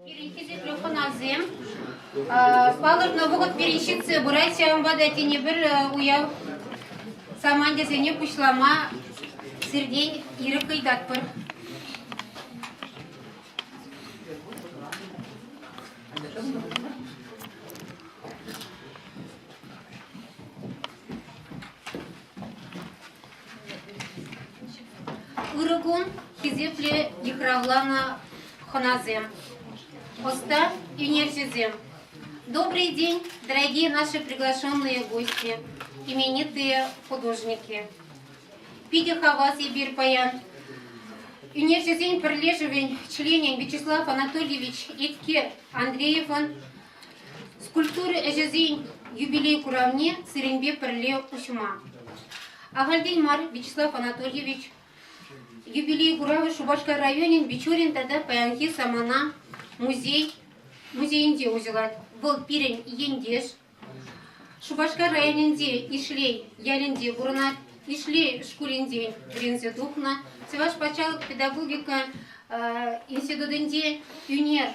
Пирӗн хисеплӗ хӑнасем, палӑртнӑ вӑхӑт пирӗн ҫитсе пырать, ҫавӑнпа та тенӗпӗр уяв саманчӗсене пуҫлама сиртен ирӗк ыйтатпӑр. Ырӑ кун, хисеплӗ йыхравланӑ хӑнасем, ӑста ӳнерҫӗсем. Добрый день, дорогие наши приглашенные гости, именитые художники. Питӗ хавас эпир паян. Ӳнерҫӗсен пӗрлешӗвӗн членӗн Вячеслав Анатольевич Эткер Андреевӑн Скульптура ӗҫӗсен юбилей куравне сирӗнпе пӗрле уҫма. Ахальтен мар Вячеслав Анатольевич юбилей куравӗ Шупашкар районӗн Бичурин тата паянхи самана музей музейӗнче уҫӑлать. Вӑл пирӗн ентеш. Шупашкар районӗнчи Ишлей ялӗнче пурӑнать. Ишлей шкулӗнчен вӗренсе тухнӑ. Чӑваш патшалӑх педагогика институтӗнче ӳнер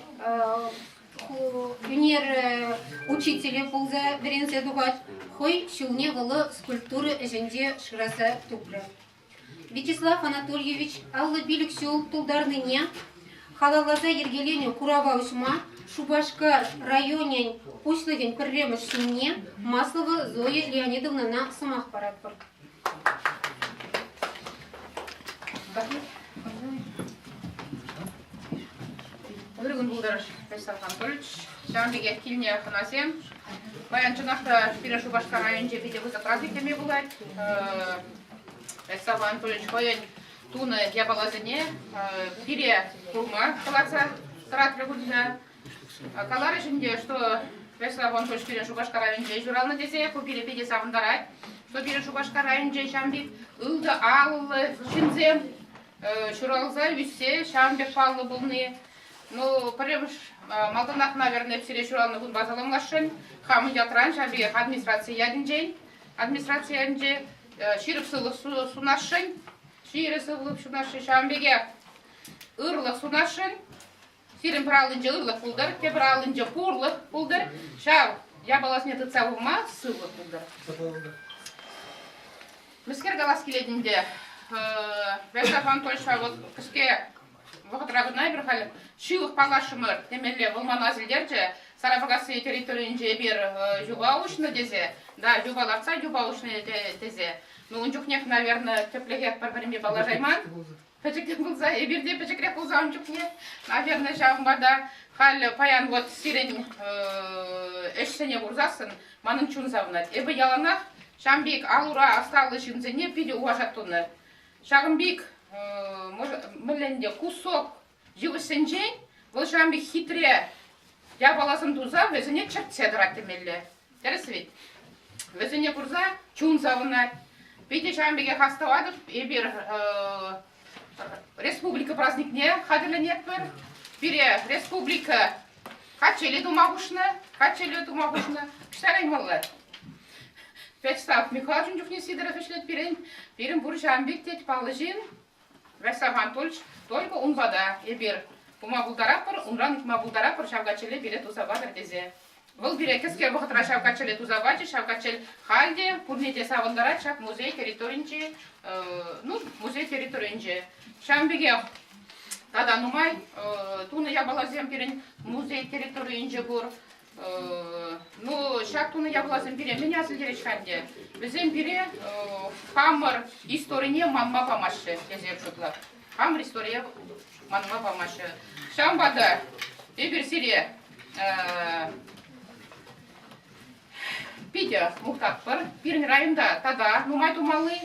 ӳнер учителӗ пулса вӗренсе тухать, хӑй ҫулне вӑл скульптура ӗҫӗнче шыраса тупрӗ. Вячеслав Анатольевич 55 ҫул тултарнине халалласа йӗркеленӗ курава уҫма Шупашкар районӗн пуҫлӑхӗн пӗрремӗш ҫумне Маслова Зоя Леонидовнӑна сӑмах паратпӑр. Ырӑ кун пултӑр, Вячеслав Анатольевич. Ҫавӑн пекех килнӗ хӑнасем. Паян чӑнах та пирӗн Шупашкар районӗнче питӗ пысӑк праздник теме пулать. Вячеслав Анатольевич хӑйӗн тунӑ япаласене пире курма кӑларса тӑратрӗ кунта. Каларӗҫ ӗнтӗ, что Вячеслав Анатольевич пирӗн Шупашкар районӗнче ҫуралнӑ тесе, ку пире питӗ савӑнтарать, что пирӗн Шупашкар районӗнче ҫавӑн пек ылтӑ алӑллӑ ҫынсем ҫуралса ӳссе ҫавӑн пек паллӑ пулни. Ну, пӗрремӗш малтанах, наверное, сире ҫуралнӑ кунпа саламласшӑн. Хамӑн ятран, ҫав пекех администраци ятӗнчен, администраци ятӗнче ҫирӗп сывлӑх сунасшӑн, ҫирӗп сывлӑх сунасшӑн, ҫавӑн пекех ырлӑх сунасшӑн. Сирӗн пӗр аллинче ырлӑх пултӑр, тепӗр аллинче пурлӑх пултӑр. Ҫав япаласене тытса пыма сывлӑх пултӑр. Мӗскер калас килет ӗнтӗ. Вячеслав Анатольевичпа вот кӗске вӑхӑтра кӑна эпир халь ҫывӑх паллашрӑмӑр темелле. Вӑл мана асилтерчӗ. Сарапакасси территорийӗнче эпир юпа уҫнӑ тесе, да, юпа лартса юпа уҫнӑ тесе. Ну, ун чухнех, наверное, тӗплӗхех пӗр-пӗринпе паллашайман. Пӗчӗккӗн пулса, эпир те пӗчӗкрех пулса ун чухне, наверное, ҫавӑнпа та халь паян вот сирӗн ӗҫсене курсассӑн манӑн чун савӑнать. Эпӗ яланах ҫавӑн пек ал-ура ӑсталлӑ ҫынсене питӗ уважать тунӑ. Ҫакӑн пек мӗнле ӗнтӗ кусок йывӑҫсенчен вӑл ҫавӑн пек хитре япаласем туса вӗсене чӗртсе тӑрать темелле. Тӗрӗс вӗт? Вӗсене курса чун савӑнать. Питӗ ҫавӑн пекех астӑватӑп, эпир республика праздникне хатӗрленетпӗр. Пире республика качели тума хушнӑ, качели тума хушнӑ. Ӑҫта каймалла? Вячеслав Михайлович ун чухне Сидоров ӗҫлет пирӗн. Пирӗн пур ҫавӑн пек тет паллӑ ҫын. Вячеслав Анатольевич, только унпа та эпир пыма пултаратпӑр, унран ыйтма пултаратпӑр ҫав качеле пире туса патӑр тесе. Вӑл пире кӗске вӑхӑтра ҫав качеле туса пачӗ, ҫав качель халь те пурне те савӑнтарать ҫак музей территоринчи, ну, музей территорийӗнче. Ҫавӑн пекех тата нумай тунӑ япаласем пирӗн музей территорийӗнче пур. Ну, ҫак тунӑ япаласем пире мӗн асилтерет-ха ӗнтӗ? Вӗсем пире хамӑр историне манма памаҫҫӗ тесе шутлап. Хамӑр историе манма памаҫҫӗ. Ҫавӑнпа та эпир сире питӗ мухтатпӑр. Пирӗн районта тата нумай тумалли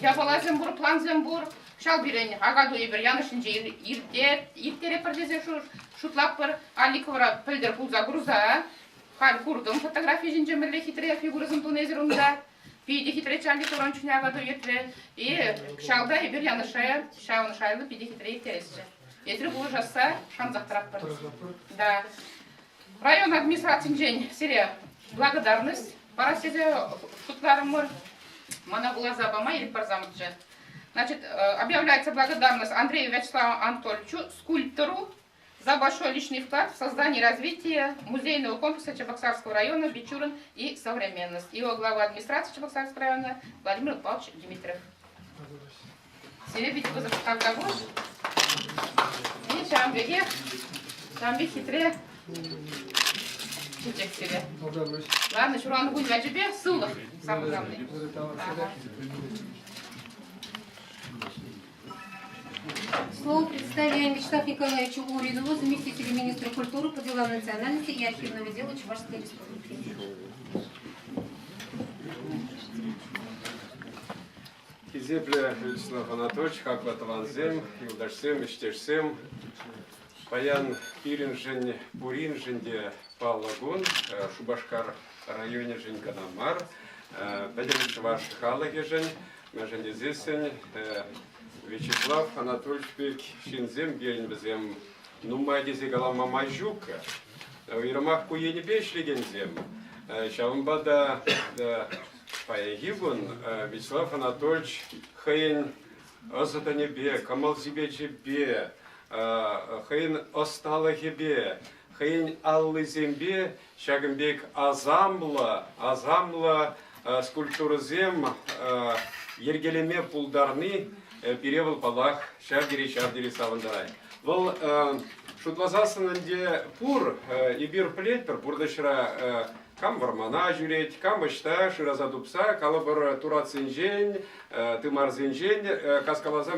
япаласем пур, плансем пур. Ҫав пирӗн Акатуй эпир Янӑшӗнче ирттеретпӗр тесе шутлатпӑр. Аликовӑра пӗлтӗр пулса курса халь куртӑм фотографи ҫинче мӗнле хитре фигурӑсем тунӑ эсир унта. Питӗ хитреччӗ Аликовран чухне Акатуй иртрӗ. И ҫалта эпир Янӑшра ҫавӑн шайлӑ питӗ хитре ирттересчӗ. Эсир пулӑшасса шансах тӑратпӑр. Да. Район администрацинчен сире благодарность парас тесе шутларӑмӑр. Мана вуласа пама ирӗк парсамӑрччӗ. Значит, объявляется благодарность Андрею Вячеславу Анатольевичу, скульптору, за большой личный вклад в создание и развитие музейного комплекса Чебоксарского района «Бичурин и современность». Его глава администрации Чебоксарского района Владимир Павлович Дмитриев. Сире питӗ пысӑк тавтапуҫ. И ҫавӑн пекех, ҫавӑн пек хитре чечек сире. Ладно, ҫуралнӑ кун ячӗпе сывлӑх, самый главный. Слово представляем Вячеславу Николаевичу Уринову, заместителю министра культуры по делам национальности и архивного дела Чувашской Республики. Хисеплӗ Вячеслав Анатольевич, хаклӑ тӑвансем, юлташсем, ӗҫтешсем, паян пирӗншӗн пуриншӗн те паллӑ кун, Шупашкар районӗшӗн кӑна мар, пӗтӗм чӑваш халӑхӗшӗн, мӗншӗн тесессӗн Вячеслав Анатольевич пек ҫынсем пирӗн вӗсем нумай тесе калама май ҫук. Уйрӑмах ку енӗпе ӗҫлекенсем. Ҫавӑнпа та паянхи кун Вячеслав Анатольевич хӑйӗн ӑсӗ-тӑнӗпе, кӑмӑл-сипечӗпе, хӑйӗн ӑсталӑхӗпе, хӑйӗн аллисемпе ҫакӑн пек асамлӑ, асамлӑ скульптурӑсем йӗркелеме пултарни пире вӑл, паллах, ҫав тери, ҫав тери савӑнтарать. Вӑл шутласассӑн ӗнтӗ пур, эпир пӗлетпӗр, пурнӑҫра кам вӑрмана ҫӳрет, кам ӑҫта шыраса тупса, калӑпӑр, туратсенчен, тымарсенчен каскаласа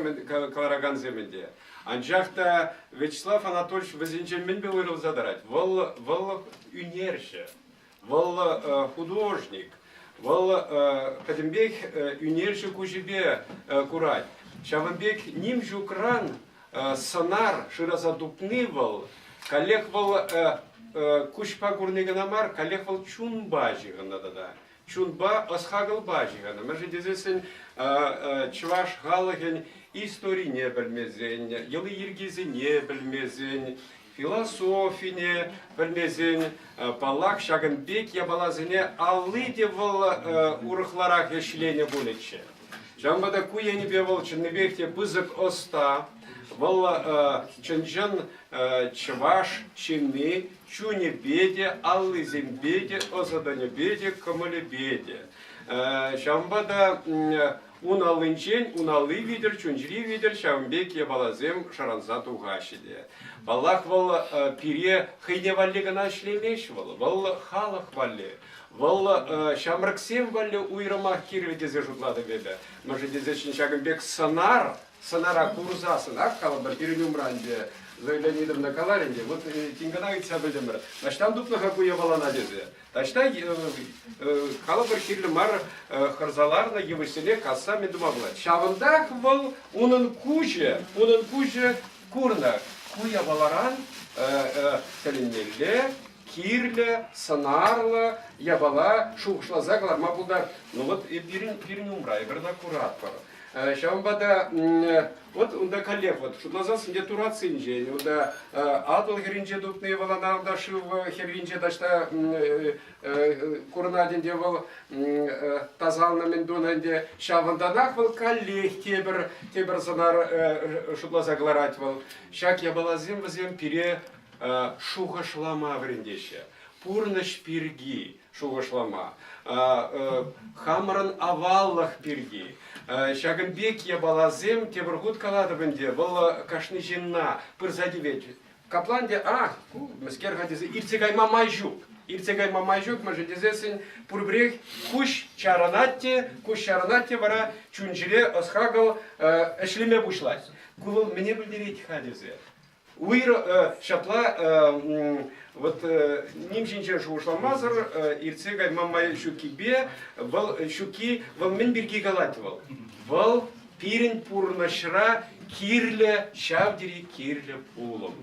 кӑларакансем ӗнтӗ. Анчах та Вячеслав Анатольевич вӗсенчен мӗнпе уйрӑлса тӑрать? Вӑл, вӑл ӳнерҫӗ, вӑл художник, вӑл пӗтӗмпех ӳнерҫӗ куҫӗпе курать. Ҫавӑн пек ним ҫукран сӑнар шыраса тупни вӑл, каллех вӑл куҫпа курни кӑна мар, каллех вӑл чунпа ҫыхӑннӑ тата. Чунпа, ӑс-хакӑлпа ҫыхӑннӑ. Мӗншӗн тесессӗн чӑваш халӑхӗн историне пӗлмесен, йӑли-йӗркисене пӗлмесен, философине пӗлмесен, паллах, ҫакӑн пек япаласене алли те вӑл урӑхларах ӗҫленӗ пулӗччӗ. Ҫавӑнпа та ку енӗпе вӑл чӑннипех те пысӑк ӑста, вӑл чӑн-чӑн чӑваш ҫынни чунӗпе те, аллисемпе те, ӑсӗ-тӑнӗпе те, кӑмӑлӗпе те. Ҫавӑнпа та ун аллинчен, ун алли витӗр, чун-чӗри витӗр ҫавӑн пек япаласем шӑранса тухаҫҫӗ те. Паллах, вӑл пире хӑйне валли кӑна ӗҫлемест вӑл, вӑл халӑх валли. Вӑл ҫамрӑксем валли уйрӑмах кирлӗ тесе шутлатӑп эпӗ. Мӗншӗн тесен ҫакӑн пек сӑнар, сӑнара курсассӑнах калӑпӑр, пирӗн умра ӗнтӗ Зоя Леонидовна каларӗ ӗнтӗ, вот тин кӑна ыйтса пӗлтӗмӗр, таҫтан тупнӑ-ха ку япалана тесе. Таҫта калӑпӑр кирлӗ мар хӑрса ларнӑ йывӑҫсене касса мӗн тума пулать. Ҫавӑнтах вӑл унӑн куҫӗ, унӑн куҫӗ курнӑ. Ку япаларан тӗлӗнмелле кирлӗ, сӑнарлӑ япала шухӑшласа кӑларма пултар. Ну вот пирӗн, пирӗн умра эпир ӑна куратпӑр. Ҫавӑнпа та вот унта каллех вот шутласассӑн те туратсенчен, унта Атӑл хӗрринче тупнӑ вӑл ӑна унта шыв хӗрринче таҫта курӑнать ӗнтӗ вӑл тасалнӑ мӗн тунӑ ӗнтӗ. Ҫавӑнтанах вӑл каллех тепӗр тепӗр сӑнар шутласа кӑларать вӑл. Ҫак япаласем вӗсем пире шухӑшлама вӗрентеҫҫӗ. Пурнӑҫ пирки шухӑшлама, хамӑрӑн аваллӑх пирки. Ҫакӑн пек япаласем тепӗр хут калатӑп ӗнтӗ, вӑл кашни ҫынна пырса тивет. Капла ӗнтӗ, а, ку мӗскер-ха тесе иртсе кайма май ҫук. Иртсе кайма май ҫук, мӗншӗн тесессӗн пурпӗрех куҫ чарӑнать те, куҫ чарӑнать те вара чун-чӗре ӑс-хакӑл ӗҫлеме пуҫлать. Ку вӑл мӗне пӗлтерет-ха тесе. Уйрӑ ҫапла вот ним ҫинчен шухӑшламасӑр иртсе кайма май ҫуккипе вӑл ҫукки вӑл мӗн пирки калать вӑл? Вӑл пирӗн пурнӑҫра кирлӗ, ҫав тери кирлӗ пулӑм.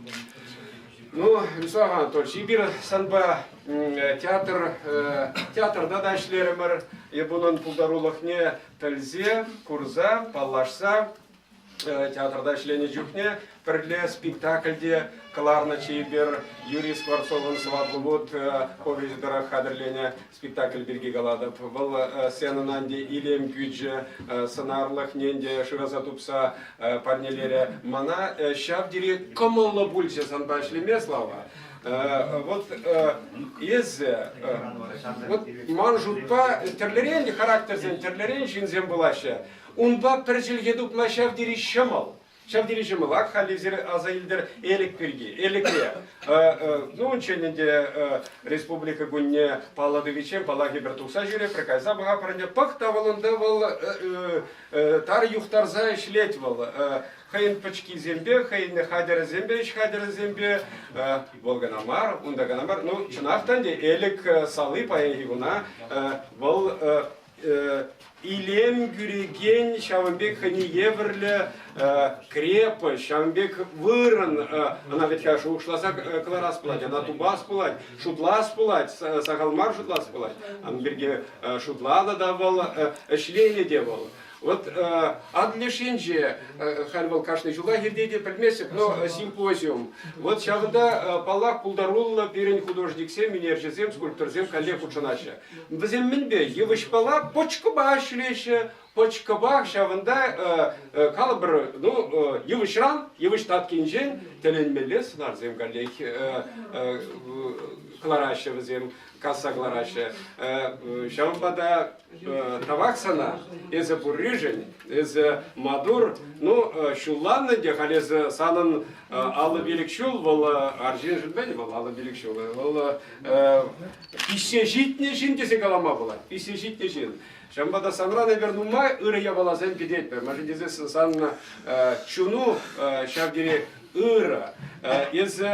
Ну, Вячеслав Анатольевич, эпир санпа театр театрта та ӗҫлерӗмӗр. Эп унӑн пултарулӑхне пӗлсе, курса, паллашса. Театрта ӗҫленӗ чухне пӗрле спектакльте кӑларнӑччӗ эпир. Юрий Скворцовӑн «Сӑваплӑ вут» повеҫӗ тӑрӑх хатӗрленӗ спектакль пирки калатӑп. Вӑл сценӑна ӗнтӗ илем кӳчӗ, сӑнарлӑхне ӗнтӗ шыраса тупса парнелерӗ. Мана ҫав тери кӑмӑллӑ пулчӗ санпа ӗҫлеме, Слава. Вот эсӗ, вот ман шутпа, тӗрлӗрен характерсем, тӗрлӗрен ҫынсем пулаҫҫӗ. Унпа пӗр чӗлхе тупма ҫав тери ҫӑмӑл. Ҫав тери ҫӑмӑлах халь эсир аса илтӗр Элӗк пирки. Элӗкре. Ну, унччен ӗнтӗ Республика кунне паллӑ тӑвиччен паллах эпир тухса ҫӳрепӗр, кайса пӑхапӑр ӗнтӗ. Пӑх та вӑл унта вӑл тар юхтарса ӗҫлет вӑл. Хӑйӗн пӑчкисемпе, хӑйӗн хатӗрӗсемпе, ӗҫ хатӗрӗсемпе вӑл кӑна мар, унта кӑна мар. Ну, чӑнах та ӗнтӗ Элӗк сали паянхи куна вӑл илем кӳрекен ҫавӑн пек хӑйне евӗрлӗ крепость, ҫавӑн пек вырӑн, ӑна вӗт-ха шухӑшласа кӑларас пулать, ӑна тупас пулать, шутлас пулать, сахал мар шутлас пулать. Ун пирки шутланӑ та вӑл, ӗҫленӗ те вӑл. Вот Адлешенче, халь вӑл кашни ҫулах иртет те пӗлместӗп, но симпозиум. Вот ҫавӑнта, паллах, пултаруллӑ пирӗн художниксем, ӳнерҫӗсем, скульпторсем каллех хутшӑнаҫҫӗ. Вӗсем мӗнпе? Йывӑҫпала пӑчкӑпа ӗҫлеҫҫӗ. Пӑчкӑпах ҫавӑнта, калӑпӑр, ну, йывӑҫран, йывӑҫ таткинчен тӗлӗнмелле сӑнарсем каллех кӑлараҫҫӗ вӗсем, касса кӑлараҫҫӗ. Ҫавӑнпа та тавах сана, эсӗ пурришӗн, эсӗ маттур. Ну, ҫулланнӑ ӗнтӗ, халь эсӗ санӑн 55 ҫул, вӑл арҫыншӑн мӗн вӑл 55 ҫул? Вӑл Пиҫсе ҫитнӗ ҫын тесе калама пулать. Пиҫсе ҫитнӗ ҫын. Ҫавӑнпа та санран эпир нумай ырӑ япаласем кӗтетпӗр. Мӗншӗн тесессӗн сан чуну ҫав тери ырӑ. Эсӗ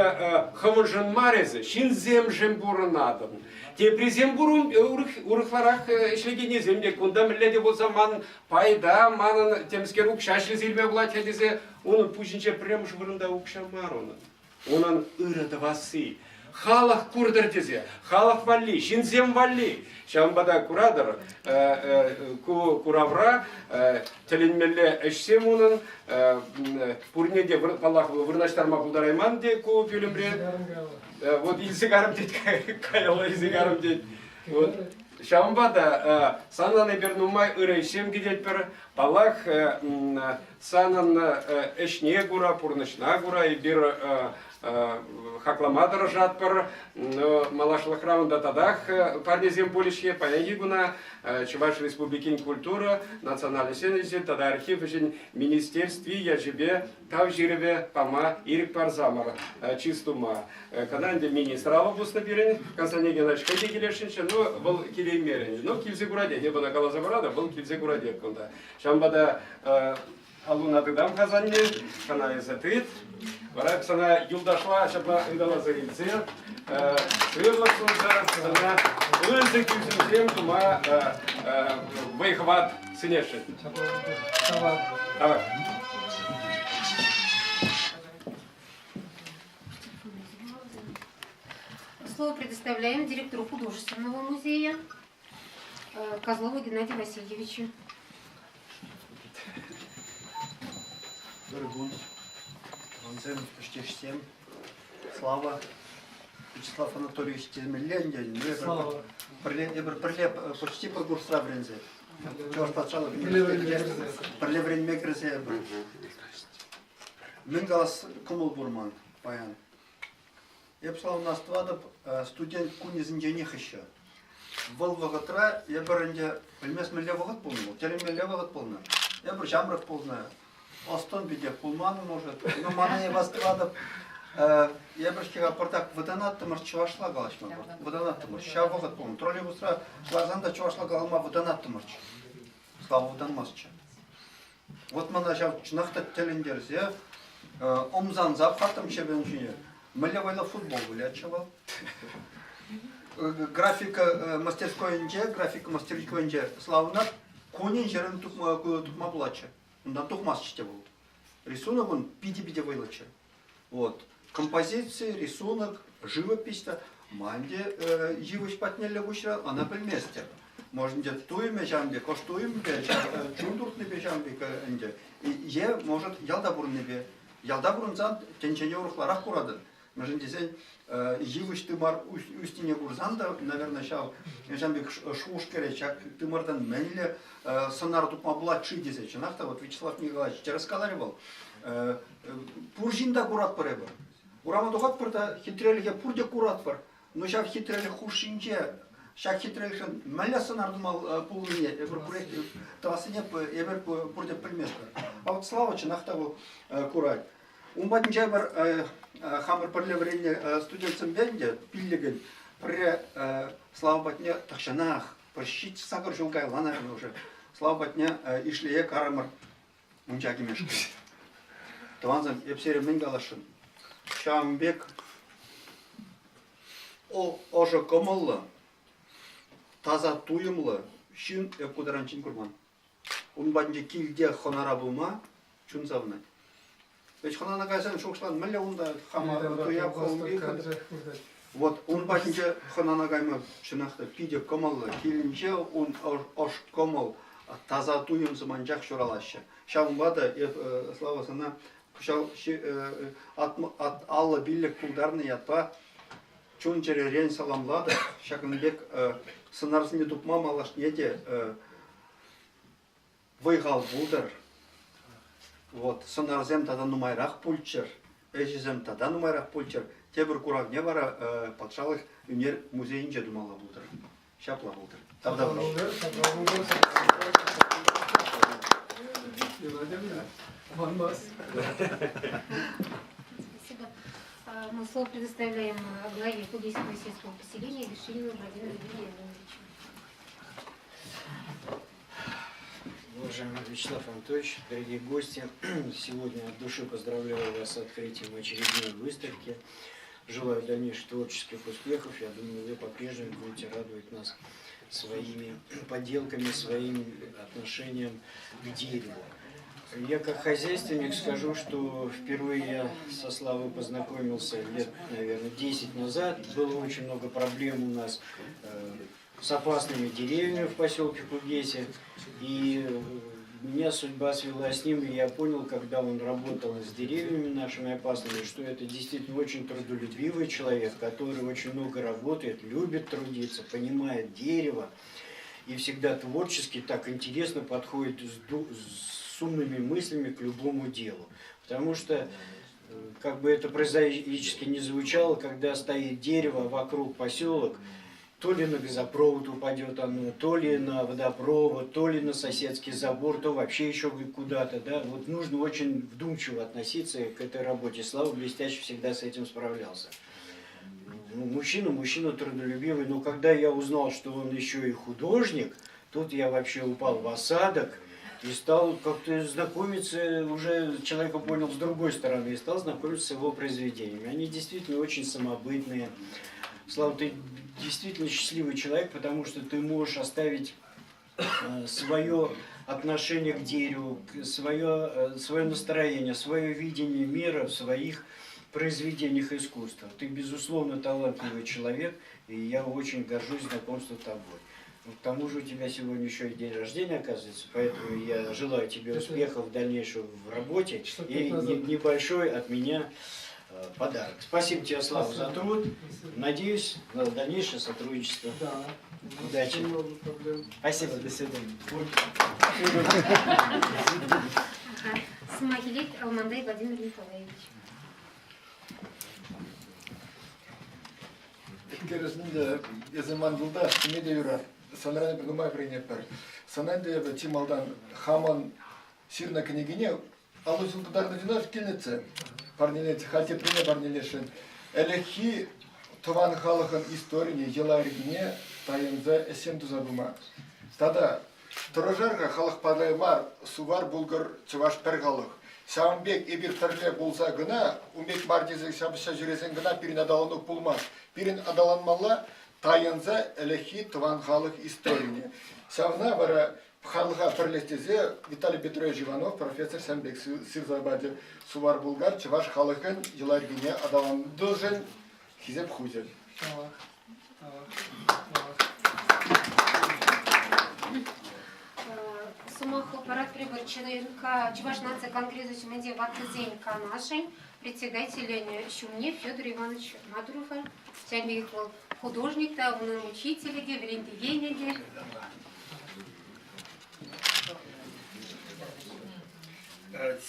хӑвӑншӑн мар эсӗ, ҫынсемшӗн пурӑнатӑн. Теприсем пур урӑхларах ӗҫлекеннисем те кунта мӗнле те пулсан ман пайта, манӑн темскер укҫа ӗҫлесе илме пулать-ха тесе унӑн пуҫӗнче пӗрремӗш вырӑнта укҫа мар унӑн. Унӑн ырӑ тӑвасси, халӑх куртӑр тесе, халӑх валли, ҫынсем валли. Ҫавӑнпа та куратӑр, ку куравра тӗлӗнмелле ӗҫсем унӑн пурне те, паллах, вырнаҫтарма пултарайман те ку пӳлӗмре. Вот илсе карӑм тет, каялла илсе карӑм тет. Вот. Ҫавӑнпа та санран эпир нумай ырӑ ӗҫсем кӗтетпӗр. Паллах, санӑн ӗҫне кура, пурнӑҫна кура эпир хаклама тӑрӑшатпӑр. Малашлӑхра унта татах парнесем пулӗҫ-ҫке. Паянхи куна Чӑваш Республикин культура, национальноҫсен ӗҫӗн тата архив ӗҫӗн министерстви ячӗпе тав ҫырӑвӗ пама ирӗк парсамӑр чыс тума. Кӑна ӗнтӗ министр алӑ пуснӑ пирӗн, Константин Геннадьевич хӑй те килесшӗнччӗ, но вӑл килеймерӗ. Ну, килсе курать, эп ӑна каласа паратӑп, вӑл килсе курать кунта. Ҫавӑнпа та аллуна тытам-ха санне, сана эсӗ тыт. Вара сана юлташла ҫапла ыталаса илсе, сывлӑх сунса сана пысӑк ӳсӗмсем тума вӑй-хӑват сӗнесшӗн. Давай. Слово предоставляем директору художественного музея Козлову Геннадию Васильевичу. Ырӑ кун, тӑвансем, ӗҫтешсем. Слава Вячеслав Анатольевич темелле ӗнтӗ. Слава. Пӗрле, эпир пӗрле почти пӗр курсра вӗренсе. Чӑваш патшалӑх пӗрле вӗренме кӗрсе эпир. Мӗн калас кӑмӑл пур ман паян. Эп славна астӑватӑп, студент кунӗсенченех ӗҫҫӗ. Вӑл вӑхӑтра эпир ӗнтӗ пӗлмес мӗнле вӑхӑт пулнӑ вӑл, тӗлӗнмелле вӑхӑт пулнӑ. Эпир ҫамрӑк пулнӑ, ӑс-тӑн питех пулман, может. Но мана эп астӑватӑп, эпир-ҫке пӑртак вӑтанаттӑмӑр чӑвашла калаҫма, вӑтанаттӑмӑр. Ҫав вӑхӑт пулнӑ. Троллейбусра ларсан та чӑвашла калама вӑтанаттӑмӑрччӗ. Слава вӑтанмастчӗ. Вот мана ҫав чӑнах та тӗлӗнтерсе, ӑмсанса пӑхаттӑм чӗпӗн ҫине. Мӗнле вӑйлӑ футбол вылятчӗ вӑл. Графика мастерскойӗнче, графика мастерскойӗнче Славӑна кунӗн-ҫӗрӗн тупма, тупма пулатчӗ. Унтан тухмастчӗ те вӑл. Рисунок ун питӗ-питӗ вӑйлӑччӗ. Вот. Композици, рисунок, живопись та ман те йывӑҫ патнелле куҫрӗ, ӑна пӗлместӗп. Может, ӗнтӗ туйӑмӗ ҫавӑн пек, ӑш туйӑмӗпе, чун туртнипе ҫавӑн пек ӗнтӗ. Е, может, ялта пурӑннипе. Ялта пурӑнсан тӗнчене урӑхларах куратӑн. Мӗншӗн тесен йывӑҫ тымар ӳснине курсан та, наверное, ҫав ҫавӑн пек шухӑш кӗрет, ҫак тымартан мӗнле сӑнар тупма пулать-ши тесе. Чӑнах та, вот Вячеслав Николаевич тӗрӗс каларӗ вӑл. Пур ҫын та куратпӑр эпир. Урама тухатпӑр та хитрелӗхе пурте куратпӑр. Но ҫав хитрелӗх хушшинче ҫак хитрелӗхшӗн мӗнле сӑнар тума пулнине эпир пурех тӑвассине эпир пурте пӗлместпӗр. А вот Слава чӑнах та вӑл курать. Ун патӗнче пӗр хамӑр пӗрле вӗреннӗ студентсемпе ӗнтӗ пиллӗкӗн пӗрре Слава патне тахҫанах пӗр 7-8 ҫул каялла, наверное, уже Слава патне Ишлее карӑмӑр мунча кӗмешкӗн. Тӑвансем, эп сире мӗн каласшӑн? Ҫавӑн пек ӑшӑ кӑмӑллӑ, таса туйӑмлӑ ҫын эп ку таранччен курман. Ун патӗнче килте хӑнара пулма чун савӑнать. Ведь хӑнана кайсан шухӑшлан, мӗнле унта хама туяп Вот ун патӗнче хӑнана кайма чӑнах та питӗ кӑмӑллӑ. Килӗнче ун ӑш кӑмӑл, таса туйӑмсем анчах ҫуралаҫҫӗ. Ҫавӑнпа та эп, Слава, сана кӑҫал 55 тултарнӑ ятпа чун-чӗререн саламлатӑп. Ҫакӑн пек сӑнарсене тупма малашне те вӑй-хал пултӑр. Вот, сӑнарсем тата нумайрах пулччӑр, ӗҫӗсем тата нумайрах пулччӑр. Тепӗр куравне вара патшалӑх ӳнер музейӗнче тумалла пултӑр. Ҫапла пултӑр. Тавтапуҫ. Спасибо. Мы слово предоставляем главе Кудейского сельского поселения Вершинину Владимиру Вениаминовичу. Уважаемый Вячеслав Анатольевич, дорогие гости, сегодня от души поздравляю вас с открытием очередной выставки. Желаю дальнейших творческих успехов. Я думаю, вы по-прежнему будете радовать нас своими поделками, своим отношением к дереву. Я как хозяйственник скажу, что впервые я со Славой познакомился лет, наверное, 10 назад. Было очень много проблем у нас с опасными деревьями в поселке Кугеси. И меня судьба свела с ним, и я понял, когда он работал с деревьями нашими опасными, что это действительно очень трудолюбивый человек, который очень много работает, любит трудиться, понимает дерево и всегда творчески так интересно подходит с умными мыслями к любому делу. Потому что, как бы это прозаически не звучало, когда стоит дерево вокруг поселок, то ли на газопровод упадет оно, то ли на водопровод, то ли на соседский забор, то вообще еще куда-то. Да? Вот нужно очень вдумчиво относиться к этой работе. Слава блестяще всегда с этим справлялся. Ну, мужчина, мужчина трудолюбивый, но когда я узнал, что он еще и художник, тут я вообще упал в осадок и стал как-то знакомиться, уже человека понял с другой стороны, и стал знакомиться с его произведениями. Они действительно очень самобытные. Слава, ты действительно счастливый человек, потому что ты можешь оставить свое отношение к дереву, свое настроение, свое видение мира в своих произведениях искусства. Ты, безусловно, талантливый человек, и я очень горжусь знакомством с тобой. Ну, к тому же у тебя сегодня еще и день рождения, оказывается, поэтому я желаю тебе успехов в дальнейшем в работе и небольшой от меня подарок. Спасибо тебе, Слава, за труд. Надеюсь на дальнейшее сотрудничество. Да. Удачи. Спасибо, до свидания. Сӑмах илет Алмантай Владимир Николаевич. Еткерӗсен эсӗ ман юлташ, теме те юрать. Санран эпир нумай вӗренетпӗр. Сана ӗнтӗ эпӗ чи малтан хамӑн ҫырнӑ кӗнекене алӑ ҫул тытарнӑ чунах килнӗччӗ. Парнелет, халь теприне парнелесшӗн. Ӗлӗкхи тӑван халӑхӑн историне, йӑла-йӗркине тайӑнса ӗҫсем туса пыма. Тата тӑрӑшар-ха халӑх паллӑ мар, сувар, булгар, чӑваш пӗр халӑх. Ҫавӑн пек эпир пӗрле пулса кӑна, ун пек мар тесе ҫапӑҫса ҫӳресен кӑна пирӗн аталану пулмасть. Пирӗн аталанмалла тайӑнса ӗлӗкхи тӑван халӑх историне. Ҫавна вара халӑха пӗрлеш тесе Виталий Петрович Иванов профессор ҫавӑн пек ҫырса пачӗ. Сувар-Булгар чӑваш халӑхӗн йӑла-йӗркине аталантарнӑшӑн хисеп хучӗ. сӑмах паратпӑр ЧНК Чӑваш наци конгресӗ ҫумӗнче ваттисен канашӗн председателӗн ҫумне Федор Иванович Мадурова. Ҫавӑн пекех вӑл художник та, унӑн учителӗ те, вӗрентекенӗ те.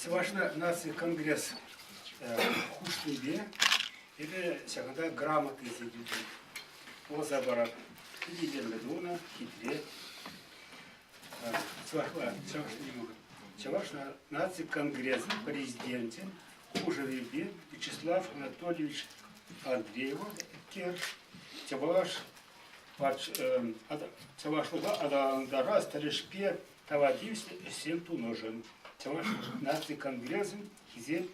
Чӑваш наци конгресс хушнипе эпӗ ҫакӑнта грамота илсе килтӗм. Вуласа парап. Питӗ илемлӗ тунӑ, хитре. Чӑвашла, чӑваш Чӑваш наци конгресӗн президенчӗн хушӑвӗпе Вячеслав Анатольевич Андреев чӑваш чӑвашлӑха аталантарас тӗлӗшпе тава тивӗҫлӗ ӗҫсем тунӑшӑн Чӑваш наци конгресӗн хисеп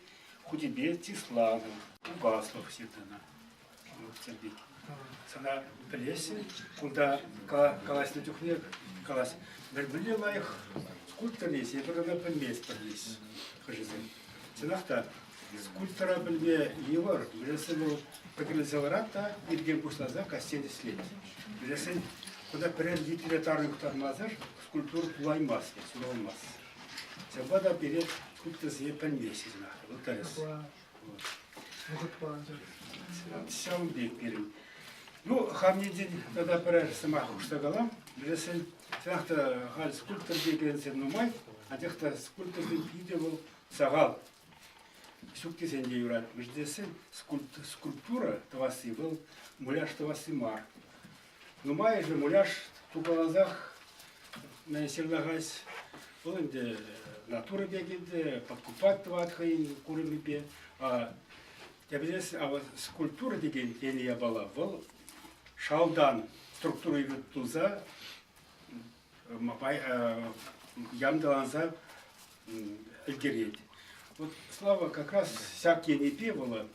хучӗпе чысланӑ. Угаслов ҫыртӑнӑ. Сергей. Сана пӗлеҫҫӗ. Кунта калаҫнӑ чухне калас, мӗнле лайӑх скульптор есть, эпир ӑна пӗлместпӗр есть хӑшӗсем. Чӑнах та, скульптора пӗлме йывӑр. Вӗресен вӑл пӗкӗлсе ларать та иртен пуҫласа каҫчен ӗҫлет. Вӗресен кунта пӗрер литре тар юхтармасӑр скульптура пулаймасть, ҫуралмасть. Ҫавӑнпа та пире скульпторсене пӗлмеҫҫӗ чӑнах та. Вӑл тӗрӗс. Вӑхӑтпа анчах. Ҫавӑн пек пирӗн. Ну, хам енчен тата пӗрер сӑмах хушса калам. Вӗсен чӑнах та халь скульптор текенсем нумай, анчах та скульпторсен питӗ вӑл сахал. Ҫук тесен те юрать. Мӗншӗн тесен скульптура тӑвасси вӑл муляж тӑвасси мар. Нумайӑшӗ муляж тукаласах ҫырлахать. Вӑл ӗнтӗ натура пек ӗнтӗ, подкупать тӑвать хӑйӗн курӑмӗпе. Тепӗр скульптура текен тенӗ япала вӑл шалтан структура туса янтӑланса ӗлкӗрет. Вот Слава как раз ҫак енӗпе вӑл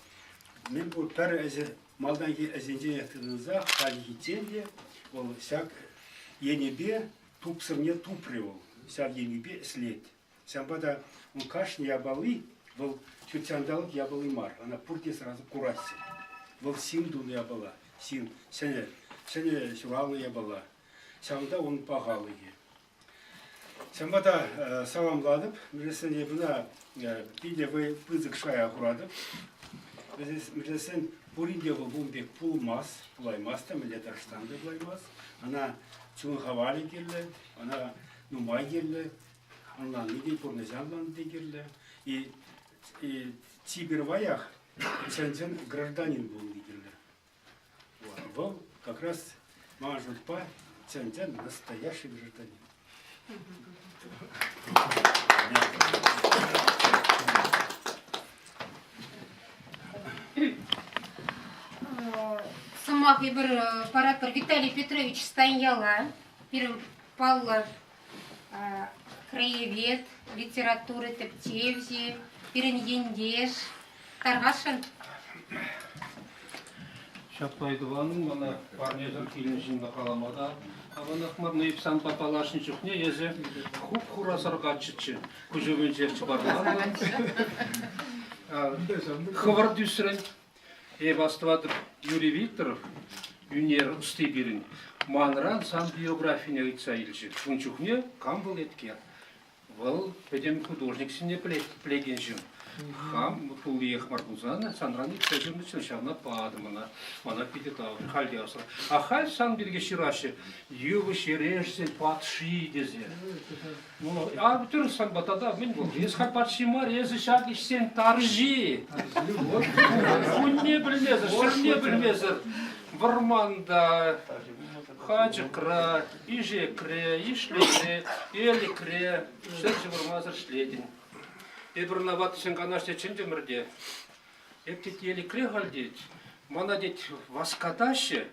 мӗн пур пӗр ӗҫӗ малтанхи ӗҫӗнченех тытӑнса хальхиччен те вӑл ҫак енӗпе тупсӑмне тупрӗ вӑл, ҫав енӗпе ӗҫлет. Ҫавӑнпа та ун кашни япали вӑл ҫут ҫанталӑк япали мар, ӑна пурте сразу кураҫҫӗ. Вӑл ҫын тунӑ япала, ҫын, ҫӗнӗ, ҫӗнӗ ҫуралнӑ япала. Ҫавӑнта ун пахалӑхӗ. Ҫавӑнпа та саламлатӑп. Вӗсене кӑна питӗ пысӑк шая хуратӑп. Вӗсен пурин те вӑл ун пек пулмасть, пулаймасть та, мӗнле тӑрӑшсан та пулаймасть. Ӑна чун хавалӗ кирлӗ, ӑна нумай кирлӗ, ӑнланни те, пурнӑҫа ӑнланни те кирлӗ. И, и чи пирваях чӑн-чӑн гражданин пулни кирлӗ. Вӑл как раз ман шутпа чӑн-чӑн настоящий гражданин. Сӑмах эпир паратпӑр Виталий Петрович Станьяла, пирӗн паллӑ краевед, литература тӗпчевҫи, пирӗн ентеш. Тархасшӑн. Ҫапла тӑванӑм, мана парнесӗр килнӗ ҫынна калама та аванах мар. Но эп санпа паллашнӑ чухне эсӗ хуп-хура сӑркаччӑччӗ. Куҫ умӗнчех чӑпарланнӑ. Хӑвӑрт ӳсрӗн. Эп астӑватӑп, Юрий Викторов, ӳнер ӑсти пирӗн, манран сан биографине ыйтса илчӗ. Ун чухне кам вӑл Эткер? Вӑл пӗтӗм художниксене пӗлекен ҫын. Хам туллиех мар пулсан санран ыйтса ҫырнӑччӗ, ҫавна патӑм ӑна. Мана питӗ тав. Халь те асра. А халь сан пирки ҫыраҫҫӗ йывӑҫ эрешсен патши тесе. Ну, а тӗрӗс санпа тата мӗн вӑл? Эс халь патши мар, эсӗ ҫак ӗҫсен тарҫи. Кунне пӗлмесӗр, ҫӗрне пӗлмесӗр вӑрманта, хачӑкра, Ишекре, Ишлейре, Элӗкре ҫӗр ҫывӑрмасӑр ӗҫлетӗн. Эпир ӑна ваттисен канашне чӗнтӗмӗр те, эп тет Элӗкре халь тет, мана тет васкатаҫҫӗ,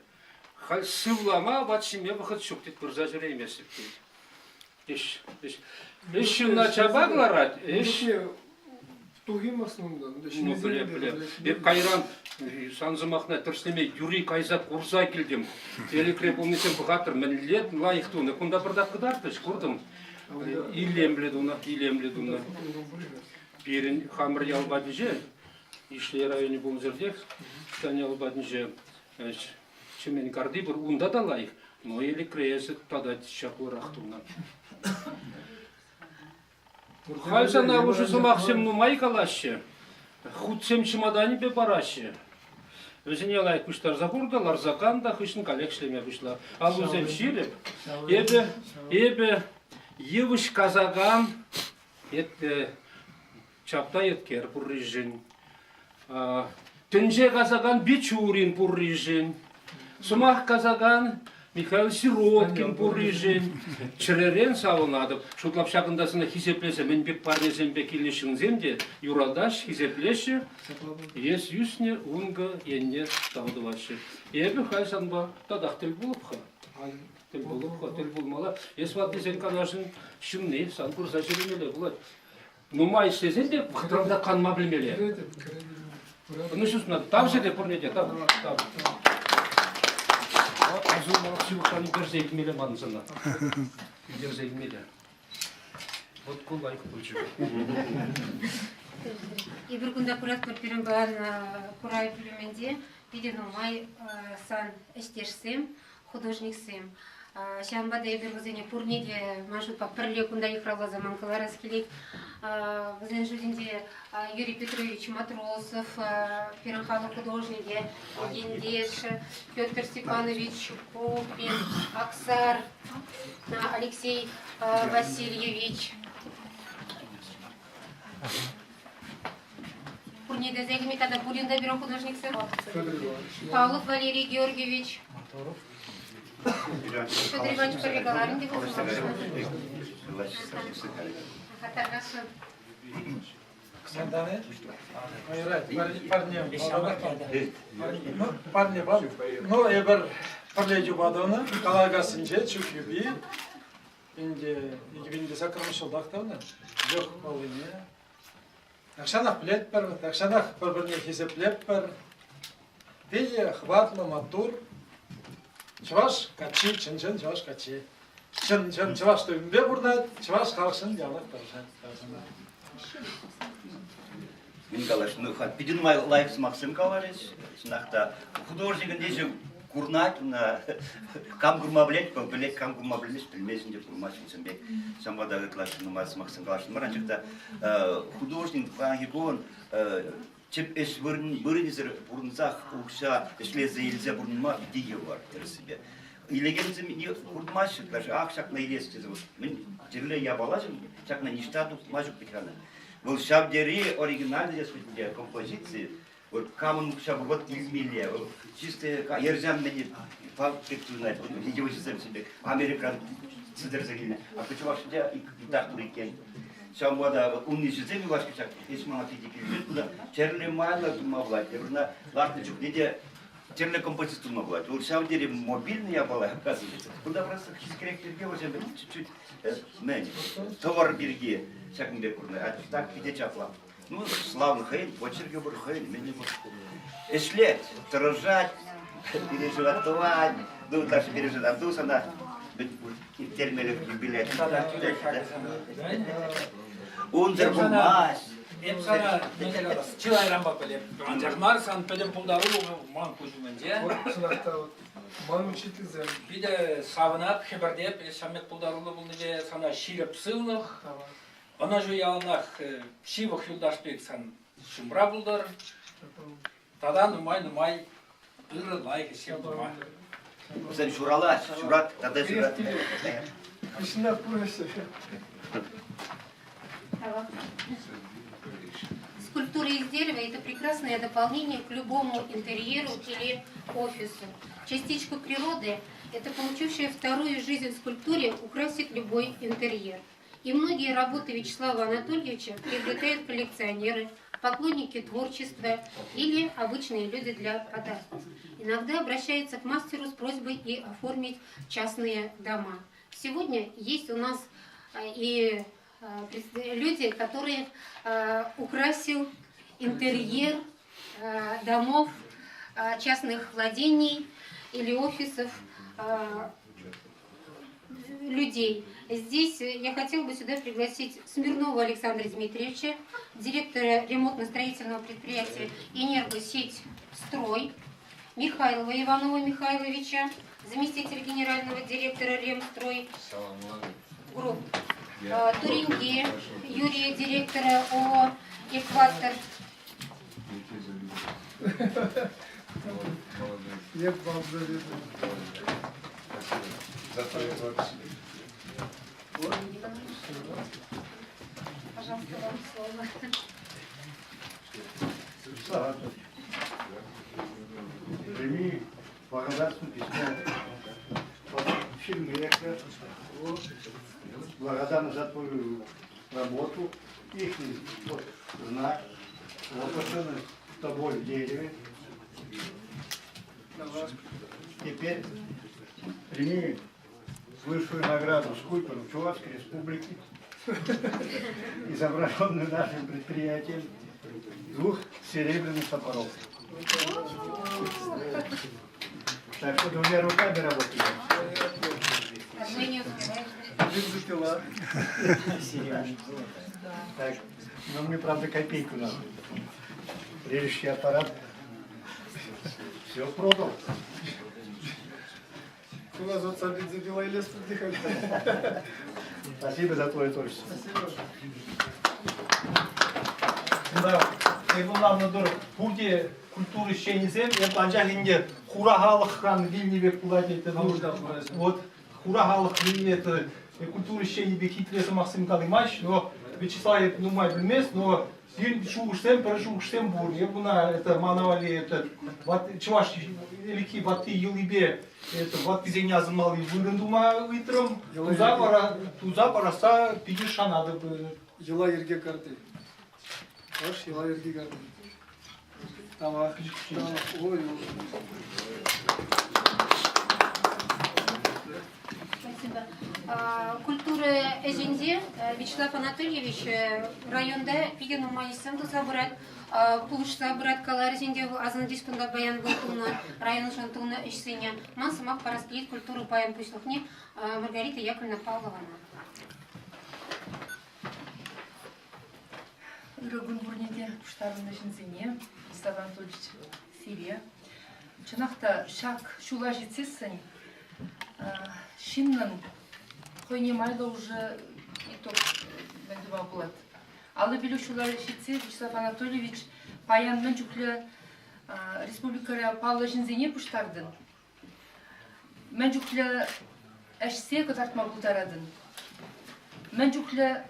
халь сывлама апат ҫиме вӑхӑт ҫук тет, пырса ҫӳрейместӗп тет. Ӗҫ, ӗҫ. Ӗҫ ҫынна чапа кӑларать, ӗҫ Тухим основном. Ну, пӗле, пӗле. Эп кайран сан сӑмахна тӗрӗслеме юри кайса курса килтӗм. Элӗкре пулнисем пӑхаттӑр, мӗнле лайӑх тунӑ. Кунта пӑртак кӑтартрӗҫ, куртӑм. Илемлӗ тунӑ, илемлӗ тунӑ. Пирӗн хамӑр ял патӗнче, Ишлей районӗ пулнӑ ҫӗртех, ял патӗнче Чемен карти пур, унта та лайӑх, но Элӗкре эсӗ тата чаплӑрах тунӑ. Халь сана ӑшӑ сӑмахсем нумай калаҫҫӗ, хутсем чӑматанӗпе параҫҫӗ. Вӗсене лайӑх пуҫтарса хур та ларса кан та хыҫҫӑн каллех ӗҫлеме пуҫла. Аллусем ҫирӗп. Эпӗ, эпӗ йывӑҫ касакан чапта еткер пурришӗн, тӗнче касакан Бичурин пурришӗн, сӑмах касакан Михаил Сироткин пурришӗн чӗререн савӑнатӑп. Шутлап ҫакӑнта сана хисеплесе мӗн пек парнесемпе килнӗ ҫынсем те юратаҫ, хисеплеҫҫӗ. Эс ӳснӗ ункӑ енне тав тӑваҫҫӗ. Эпӗ халь санпа татах тӗл пулӑп-ха. Тӗл пулӑп-ха, тӗл пулмалла. Эс ваттисен канашӗн ҫынни, сан курса ҫӳремелле пулать. Нумай ӗҫлесен те вӑхӑтран та канма пӗлмелле. Ну, чувствую, тав сире пурне те, тав, тав. Асӑнмалӑх ҫывӑхран ӳкерсе илмелле ман сана. Ӳкерсе илмелле. Вот ку лайӑх пулчӗ. Эпир кунта куратпӑр пирӗн паян курав пӳлӗмӗнче питӗ нумай сан ӗҫтешсем, художниксем. Ҫавӑнпа та эпир вӗсене пурне те, ман шутпа, пӗрле кунта йыхравласа ман кӑларас килет. Вӗсен шутӗнче Юрий Петрович Матросов, пирӗн халӑх художникӗ, ентеш, Петр Степанович Купин, Аксар, Алексей Васильевич. Пурне те илме тата пурин та пирӗн художниксем. Павлов Валерий Георгиевич. Федор Иванович пӗрре каларӑн те Хатаркасшӑн. Парне, парне Ну, эпир пӗрле чупа тӑнӑ, Калакассинче чӳк юпи. Ӗнтӗ 2008 ҫултах тӑнӑ. Йӑх паллине. Тахҫанах пӗлетпӗр, тахҫанах пӗр-пӗрне хисеплетпӗр. Питӗ хӑватлӑ, маттур. Чӑваш каччи, чӑн-чӑн чӑваш каччи. Чӑн-чӑн чӑваш туйӑмӗпе пурӑнать, чӑваш халӑхшӑн яланах тӑрӑшать. Мӗн калас, ну, питӗ нумай лайӑх сӑмахсем каларӗҫ. Чӑнах та, художникӑн ӗҫӗ курнать, ӑна кам курма пӗлет, вӑл пӗлет, кам курма пӗлмест, пӗлмест ӗнтӗ, курмасть ҫынсем пек. Ҫавӑнпа та ытлашши нумай сӑмахсем каласшӑн мар, анчах та художник паянхи кун тӗп ӗҫ вырӑнӗсӗр пурӑнсах укҫа ӗҫлесе илсе пурӑнма питӗ йывӑр тӗрӗссипе. Илекенсем курмаҫҫӗ даже, ах, ҫакна илес тесе. Мӗн тӗрлӗ япала ҫакна ниҫта тупма ҫук вӗт-ха. Вӑл ҫав тери оригинальный композици. Вот камӑн укҫа пур, вот илмелле. Вӑл чисто ерҫан мӗне пек туйӑнать. Йывӑҫӗсем пек Америкӑран сӗтӗрсе килнӗ. А ку чӑвашсенче ытах пур иккен. Ҫавӑнпа та вот уннисем юлашки ҫак ӗҫ мана питӗ килӗшет. Кунта тӗрлӗ майлӑ тума пулать. Эпир ӑна лартнӑ чухне те тӗрлӗ композици тума пулать. Вӑл ҫав тери мобильный япала, оказывается. Кунта просто хискерек пирки вӗсем чуть-чуть мӗн, тӑвӑр пирки ҫакӑн пек курнӑ. А так питӗ чаплӑ. Ну, славный хӑйӗн, почеркӗ пур, хӑйӗн, мӗн пур. Ӗҫлет, тӑрӑшать, переживать тӑвать. Ну, даже переживать. Ну, сана ирттермелӗх юбилей. Унсӑр пулмасть. Эп сана мӗн калас, чылайранпа пӗлеп. Анчах мар сан пӗтӗм пултарулӑху ман куҫ умӗнче. Чӑнах та, ман учительсем. Питӗ савӑнап, хӗпӗртеп, эс ҫав пек пултаруллӑ пулнипе сана ҫирӗп сывлӑх, ӑнӑҫу яланах ҫывӑх юлташ пек сан ҫумра пултӑр. Тата нумай-нумай ырӑ, лайӑх ӗҫсем тума. Вӗсем ҫуралать, ҫурат тата ҫурат. Хыҫҫӑнах пурӑнаҫҫӗ. Скульптура из дерева – это прекрасное дополнение к любому интерьеру или офису. Частичку природы – это получившая вторую жизнь в скульптуре украсит любой интерьер. И многие работы Вячеслава Анатольевича приобретают коллекционеры, поклонники творчества или обычные люди для подарков. Иногда обращаются к мастеру с просьбой и оформить частные дома. Сегодня есть у нас и люди, которые украсил интерьер домов, частных владений или офисов людей. Здесь я хотела бы сюда пригласить Смирнова Александра Дмитриевича, директора ремонтно-строительного предприятия «Энергосеть Строй», Михайлова Иванова Михайловича, заместитель генерального директора «Ремстрой» Групп. Туринге Юрий директорӗ ООО «Экватор». Я вам завидую. Пожалуйста, вам слово. Прими благодарственное письмо от фирмы Благодарна за твою работу. Их вот знак, воплощенный тобой в дереве. Теперь прими высшую награду скульптору Чувашской Республики, изображенную нашим предприятием, двух серебряных топоров. Так что двумя руками работаем. Одной не успеваешь. Так, но мне, правда, копейку надо. Режущий аппарат. Все продал. У нас вот сам бензопила и лес подъехали. Спасибо за твое творчество. Спасибо. Да, эпӗ тӑрӑх пурте культура ӗҫченӗсем, эп анчах ӗнтӗ хура халӑхран вилнӗ пек пулать это. Вот хура халӑх вилнӗ это культура ӗҫченӗ пек хитре сӑмахсем калаймасть, но Вячеслав эп нумай пӗлмест, но пирӗн шухӑшсем пӗр шухӑшсем пур. Эп куна это мана валли это чӑваш ӗлӗкхи ватти йӑлипе это ваттисене асӑнмалли вырӑн тума ыйтрӑм. Туса пара туса парасса питӗ шанатӑп. Йӑла-йӗрке карти. Чӑваш йӑла-йӗрки карти. Тавах. Тавах. Ой, Спасибо. Культура ӗҫӗнче Вячеслав Анатольевич районта питӗ нумай ӗҫсем туса пырать, пулӑшса пырать каларӗҫ ӗнтӗ асӑнчӗҫ кунта паян вӑл тунӑ районшӑн тунӑ ӗҫсене. Ман сӑмах парас килет культура пайӗн пуҫлӑхне Маргарита Яковлевна Павлована. Ырӑ кун пурне те пуҫтарӑннӑ ҫынсене, Вячеслав Анатольевич, сире. Чӑнах та ҫак ҫула ҫитсессӗн ҫыннӑн хӑйне майлӑ уже итог мӗн тума пулать. 55 ҫула ҫитсе Вячеслав Анатольевич паян мӗн чухлӗ республикӑра паллӑ ҫынсене пуҫтартӑн, мӗн чухлӗ ӗҫсе кӑтартма пултаратӑн, мӗн чухлӗ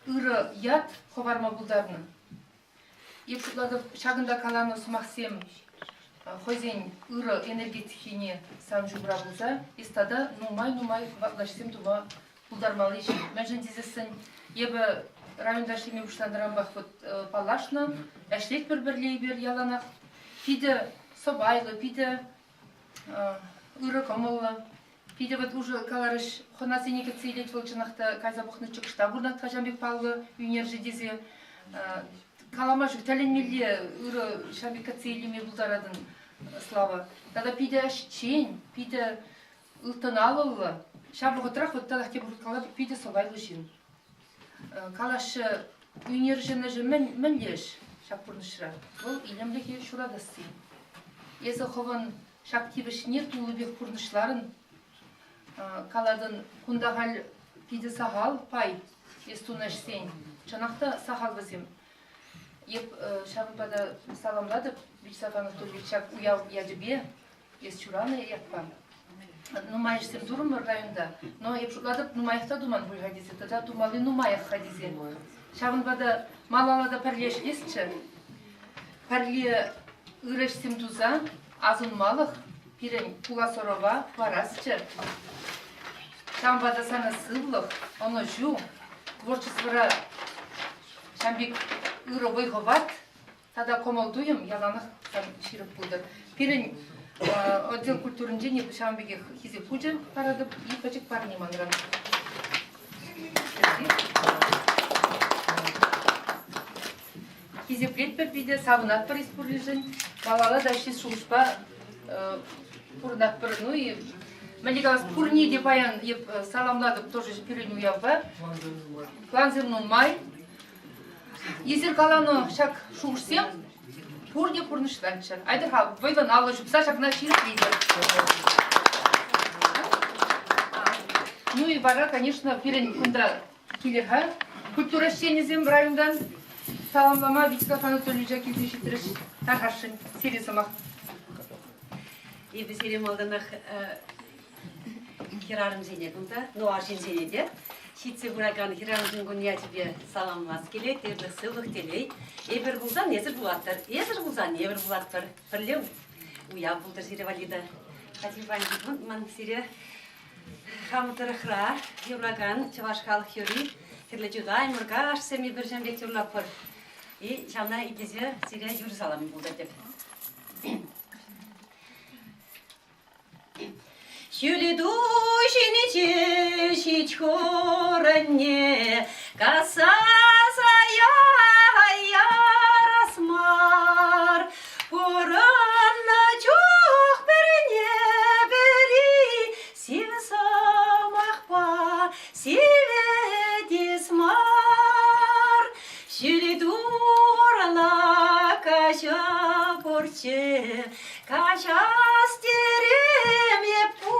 ырӑ ят хӑварма пултарнӑ. Эп шутлатӑп, ҫакӑнта каланӑ сӑмахсем хӑйсен ырӑ энергетикине сан ҫумра пулса эс тата нумай-нумай хӑватлӑ ӗҫсем тума пултармалли ҫын. Мӗншӗн тесессӗн эпӗ районта ӗҫлеме пуҫланӑранпах вот паллашнӑ, ӗҫлетпӗр пӗрле эпир яланах. Питӗ сӑпайлӑ, питӗ ырӑ кӑмӑллӑ. Питӗ вот уже каларӗҫ, хӑнасене кӗтсе илет вӑл чӑнах та кайса пӑхнӑ чӑкӑшта пурӑнать ачам пек паллӑ ӳнерҫӗ тесе. Калама ҫук, тӗлӗнмелле ырӑ ҫав пек кӗтсе илме пултаратӑн, Слава. Тата питӗ ӗҫчен, питӗ ылтӑн алӑллӑ. Ҫав вӑхӑтрах вот татах тепӗр хут калатӑп, питӗ сӑпайлӑ ҫын. Калаҫҫӗ, ӳнерҫӗн ӗҫӗ мӗн, мӗнле ӗҫ ҫак пурнӑҫра? Вӑл илемлӗхе ҫуратасси. Эсӗ хӑвӑн ҫак тивӗҫне туллипех пурнӑҫларӑн. Калатӑн, кунта халь питӗ сахал пай эс тунӑ ӗҫсен. Чӑнах та сахал вӗсем. Эп ҫавӑнпа та саламлатӑп Вячеслав Анатольевич ҫак уяв ячӗпе. Эс ҫуралнӑ ятпа. Нумай ӗҫсем турӑмӑр районта, но эп шутлатӑп, нумаях та туман пуль-ха тесе, тата тумалли нумаях-ха тесе. Ҫавӑнпа та малалла та пӗрле ӗҫлесчӗ. Пӗрле ырӑ ӗҫсем туса асӑнмалӑх пирӗн пулас ӑрӑва парасчӗ. Ҫавӑнпа та сана сывлӑх, ӑнӑҫу, творчествӑра ҫавӑн пек ырӑ вӑй-хӑват тата кӑмӑл-туйӑм яланах ҫирӗп пултӑр. Пирӗн отдел культуринчен эпӗ ҫавӑн пекех хисеп хучӗ паратӑп и пӗчӗк парне манран. Хисеплетпӗр питӗ, савӑнатпӑр эс пурришӗн. Малалла та ӗҫлес шухӑшпа пурӑнатпӑр. Ну и мӗнле калас, пурне те паян эп саламлатӑп тоже пирӗн уявпа. Плансем нумай. Эсир каланӑ ҫак шухӑшсем пурте пурнӑҫланччӑр. Айтӑр-ха вӑйлӑн алӑ ҫупса ҫакна ҫирӗплетер. Ну и вара, конечно, пирӗн кунта Килӗр-ха. Культура ӗҫченӗсем районтан саламлама Вячеслав Анатольевича килсе ҫитрӗҫ. Тархасшӑн, сире сӑмах. Эпӗ сире малтанах хӗрарӑмсене кунта, ну арҫынсене те ҫитсе пыракан хӗрарӑмсен кун ячӗпе саламлас килет. Эпӗ сывлӑх, телей. Эпир пулсан эсир пулатӑр, эсир пулсан эпир пулатпӑр. Пӗрле уяв пултӑр сире валли та. Хатир ман сире хам тӑрӑхра юрлакан чӑваш халӑх юрри Хӗрлӗ Чутай, Муркашсем эпир ҫавӑн пек юрлатпӑр. И ҫавна итлесе сире юрӑ саламӗ пултӑр теп. Ҫӳлӗ ту ҫинче ҫич хурӑнне касса ярас мар. Пурӑннӑ чух пӗрне-пӗри сив сӑмахпа сиветес мар. Ҫӳлӗ турла каҫа пурччӗ, Каҫас терӗм эп ку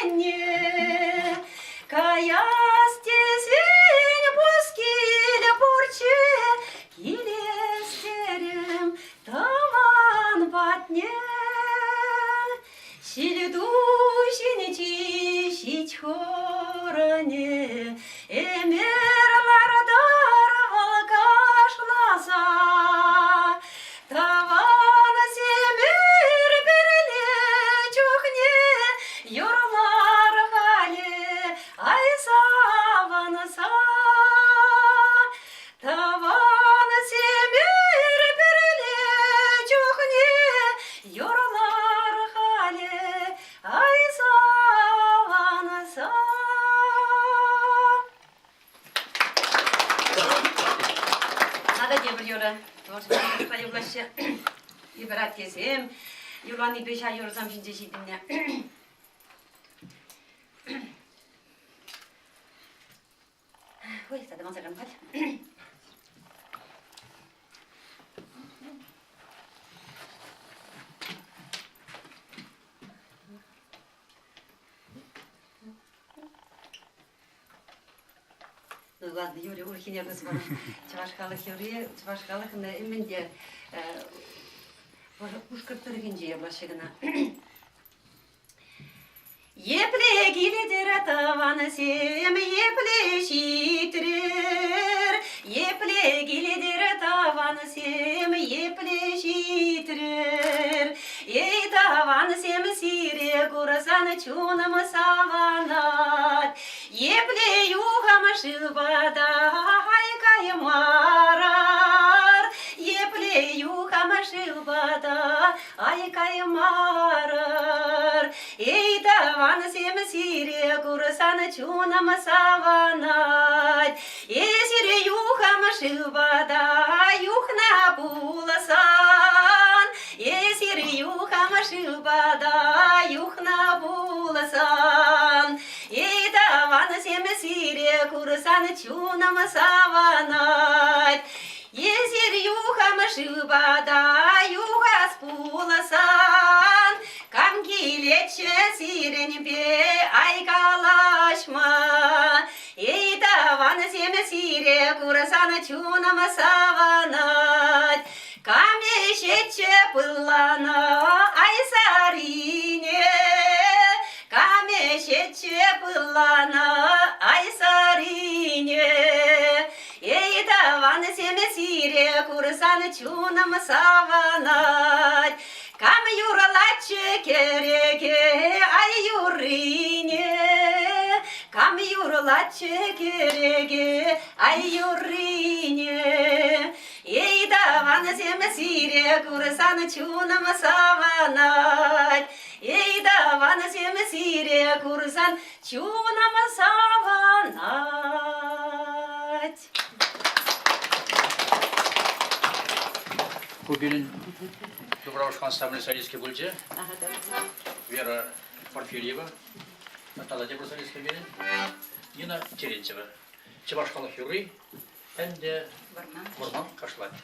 енне, Каяс тесен пус килӗ пурччӗ, Килес терӗм тӑван патне. Ҫил ту ҫинчи ҫич хурӑнӗ Эмер лартӑр вӑл кашласа. Тӑвансем пӗрле чухне юрлар халӗ ай савӑнса. Тӑвансем пӗрле чухне юрлар халӗ ай савӑнса. Тата тепӗр юрӑ. Творчествӑпа юрлаҫҫӗ. Эпир аттесем юрланипе ҫав юрӑсем ҫинче ҫитӗннӗ. Ой, тата манса каймаль. Ну ладно, Юрий урӑххине тӑсман. Чӑваш халӑх юрри, чӑваш халӑхӑн ӗмӗнте Пушкӑрт тӑрӑхӗнче юрлаҫҫӗ кӑна. Епле килетӗр тӑвансем, епле ҫитрӗр, епле килетӗр тӑвансем, епле ҫитрӗр. Эй, тӑвансем, сире курсан чунӑм савӑнать. Епле юхам шывпа та каймарар, Епле юхам шывпа та ай каймарар. Эй, тӑвансем, сире курсан чунӑм савӑнать. Эсир юхам шывпа та юхна пулсан, Эсир юхам шывпа та юхна пулсан, Эй, тӑвансем, сире курсан чунӑм савӑнать. Эсир юхам шывпа та юхас пулсан, кам килетчӗ сирӗнпе ай калаҫма? Эй, тӑвансем, сире курсан чунӑм савӑнать. Кам ӗҫетчӗ пылланӑ ай сарине? Кам ӗҫетчӗ пылланӑ ай сарине? Эй, тӑвансем, сире курсан чунӑм савӑнать. Кам юрлатчӗ кӗреке ай юррине? Кам юрлатчӗ кӗреке ай юррине? Эй, тӑвансем, сире курсан чунӑм савӑнать. Эй, тӑвансем, сире курсан чунӑм савӑнать. Ку пирӗн Дубравушка ансамбль солистки пулчӗ. Вера Порфирьева, тата тепӗр солистка пирӗн, Нина Терентьева. Чӑваш халӑх юрри ӗнтӗ вӑрман кашлать.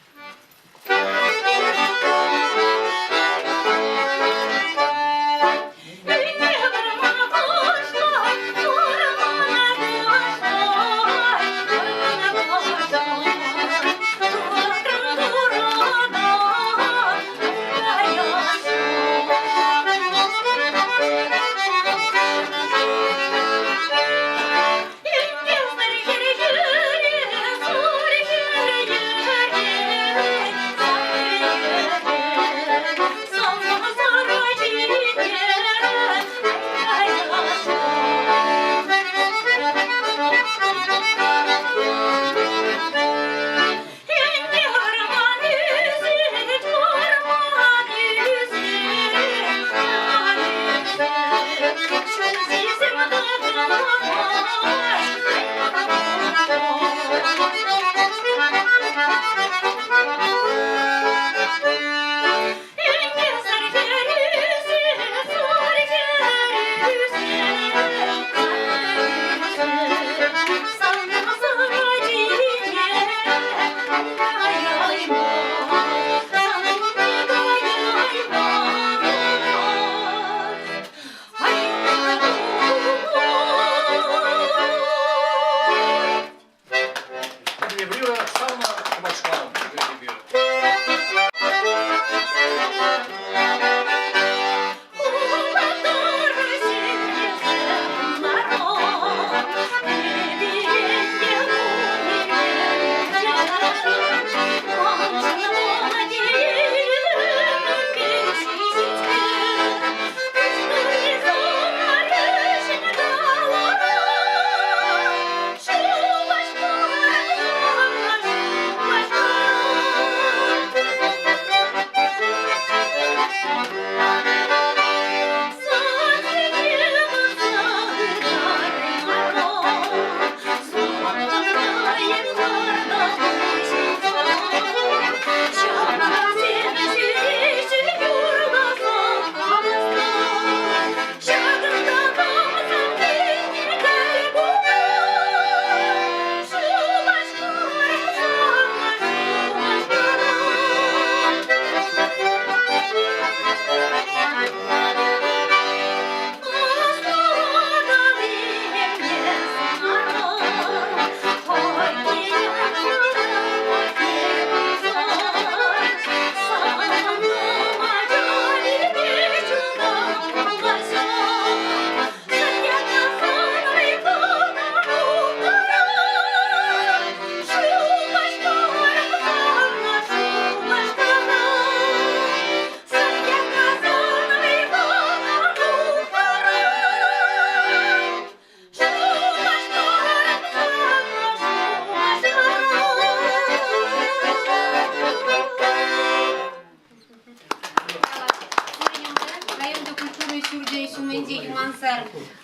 Районти культура ҫурчӗ ҫумӗнчи Юмансар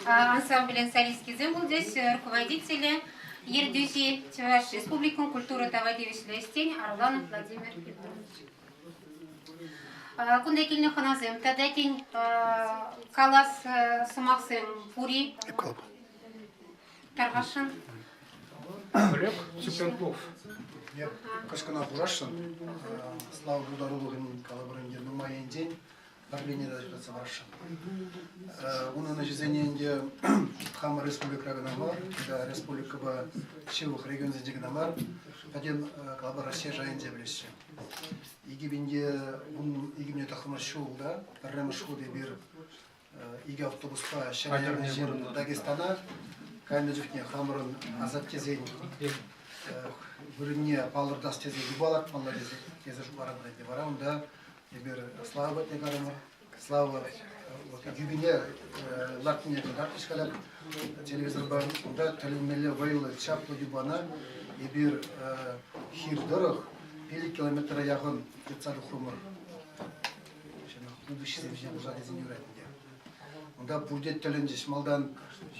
ансамблӗн солисткисем пулчӗҫ, руководителӗ, ертӳҫи Чӑваш Республикин культура тава тивӗҫлӗ ӗҫчен Арланов Владимир Петрович. Кунта килнӗ хӑнасем тата тен калас сӑмахсем пур-и? Тархасшӑн. Олег Цыпленков. Кӑшкӑна хурасшӑн. Слава пултарулӑхӗн калӑпӑр ӗнтӗ нумай енчен пӗрлине те ҫутатса парасшӑн. Унӑн ӗҫӗсене ӗнтӗ хамӑр республикӑра кӑна мар, тата республикӑпа ҫывӑх регионсенче кӑна мар, пӗтӗм калӑпӑр Раҫҫей шайӗнче пӗлеҫҫӗ. 2009 ҫулта пӗрремӗш хут эпир икӗ автобуспа Ҫӗнӗ Дагестана кайнӑ чухне хамӑрӑн асаттесен вырӑнне палӑртас тесе юпа лартмалла тесе шутларӑмӑр ӗнтӗ. Вара унта эпир Слава патне карӑмӑр. Слава юпине лартнине кӑтартрӗҫ халӗ телевизорпа. Унта тӗлӗнмелле вӑйлӑ, чаплӑ юпана эпир хир тӑрӑх 5 километра яхӑн йӑтса тухрӑмӑр. Хулпуҫҫисем ҫине пырса тесен юрать ӗнтӗ. Унта пурте тӗлӗнчӗҫ. Малтан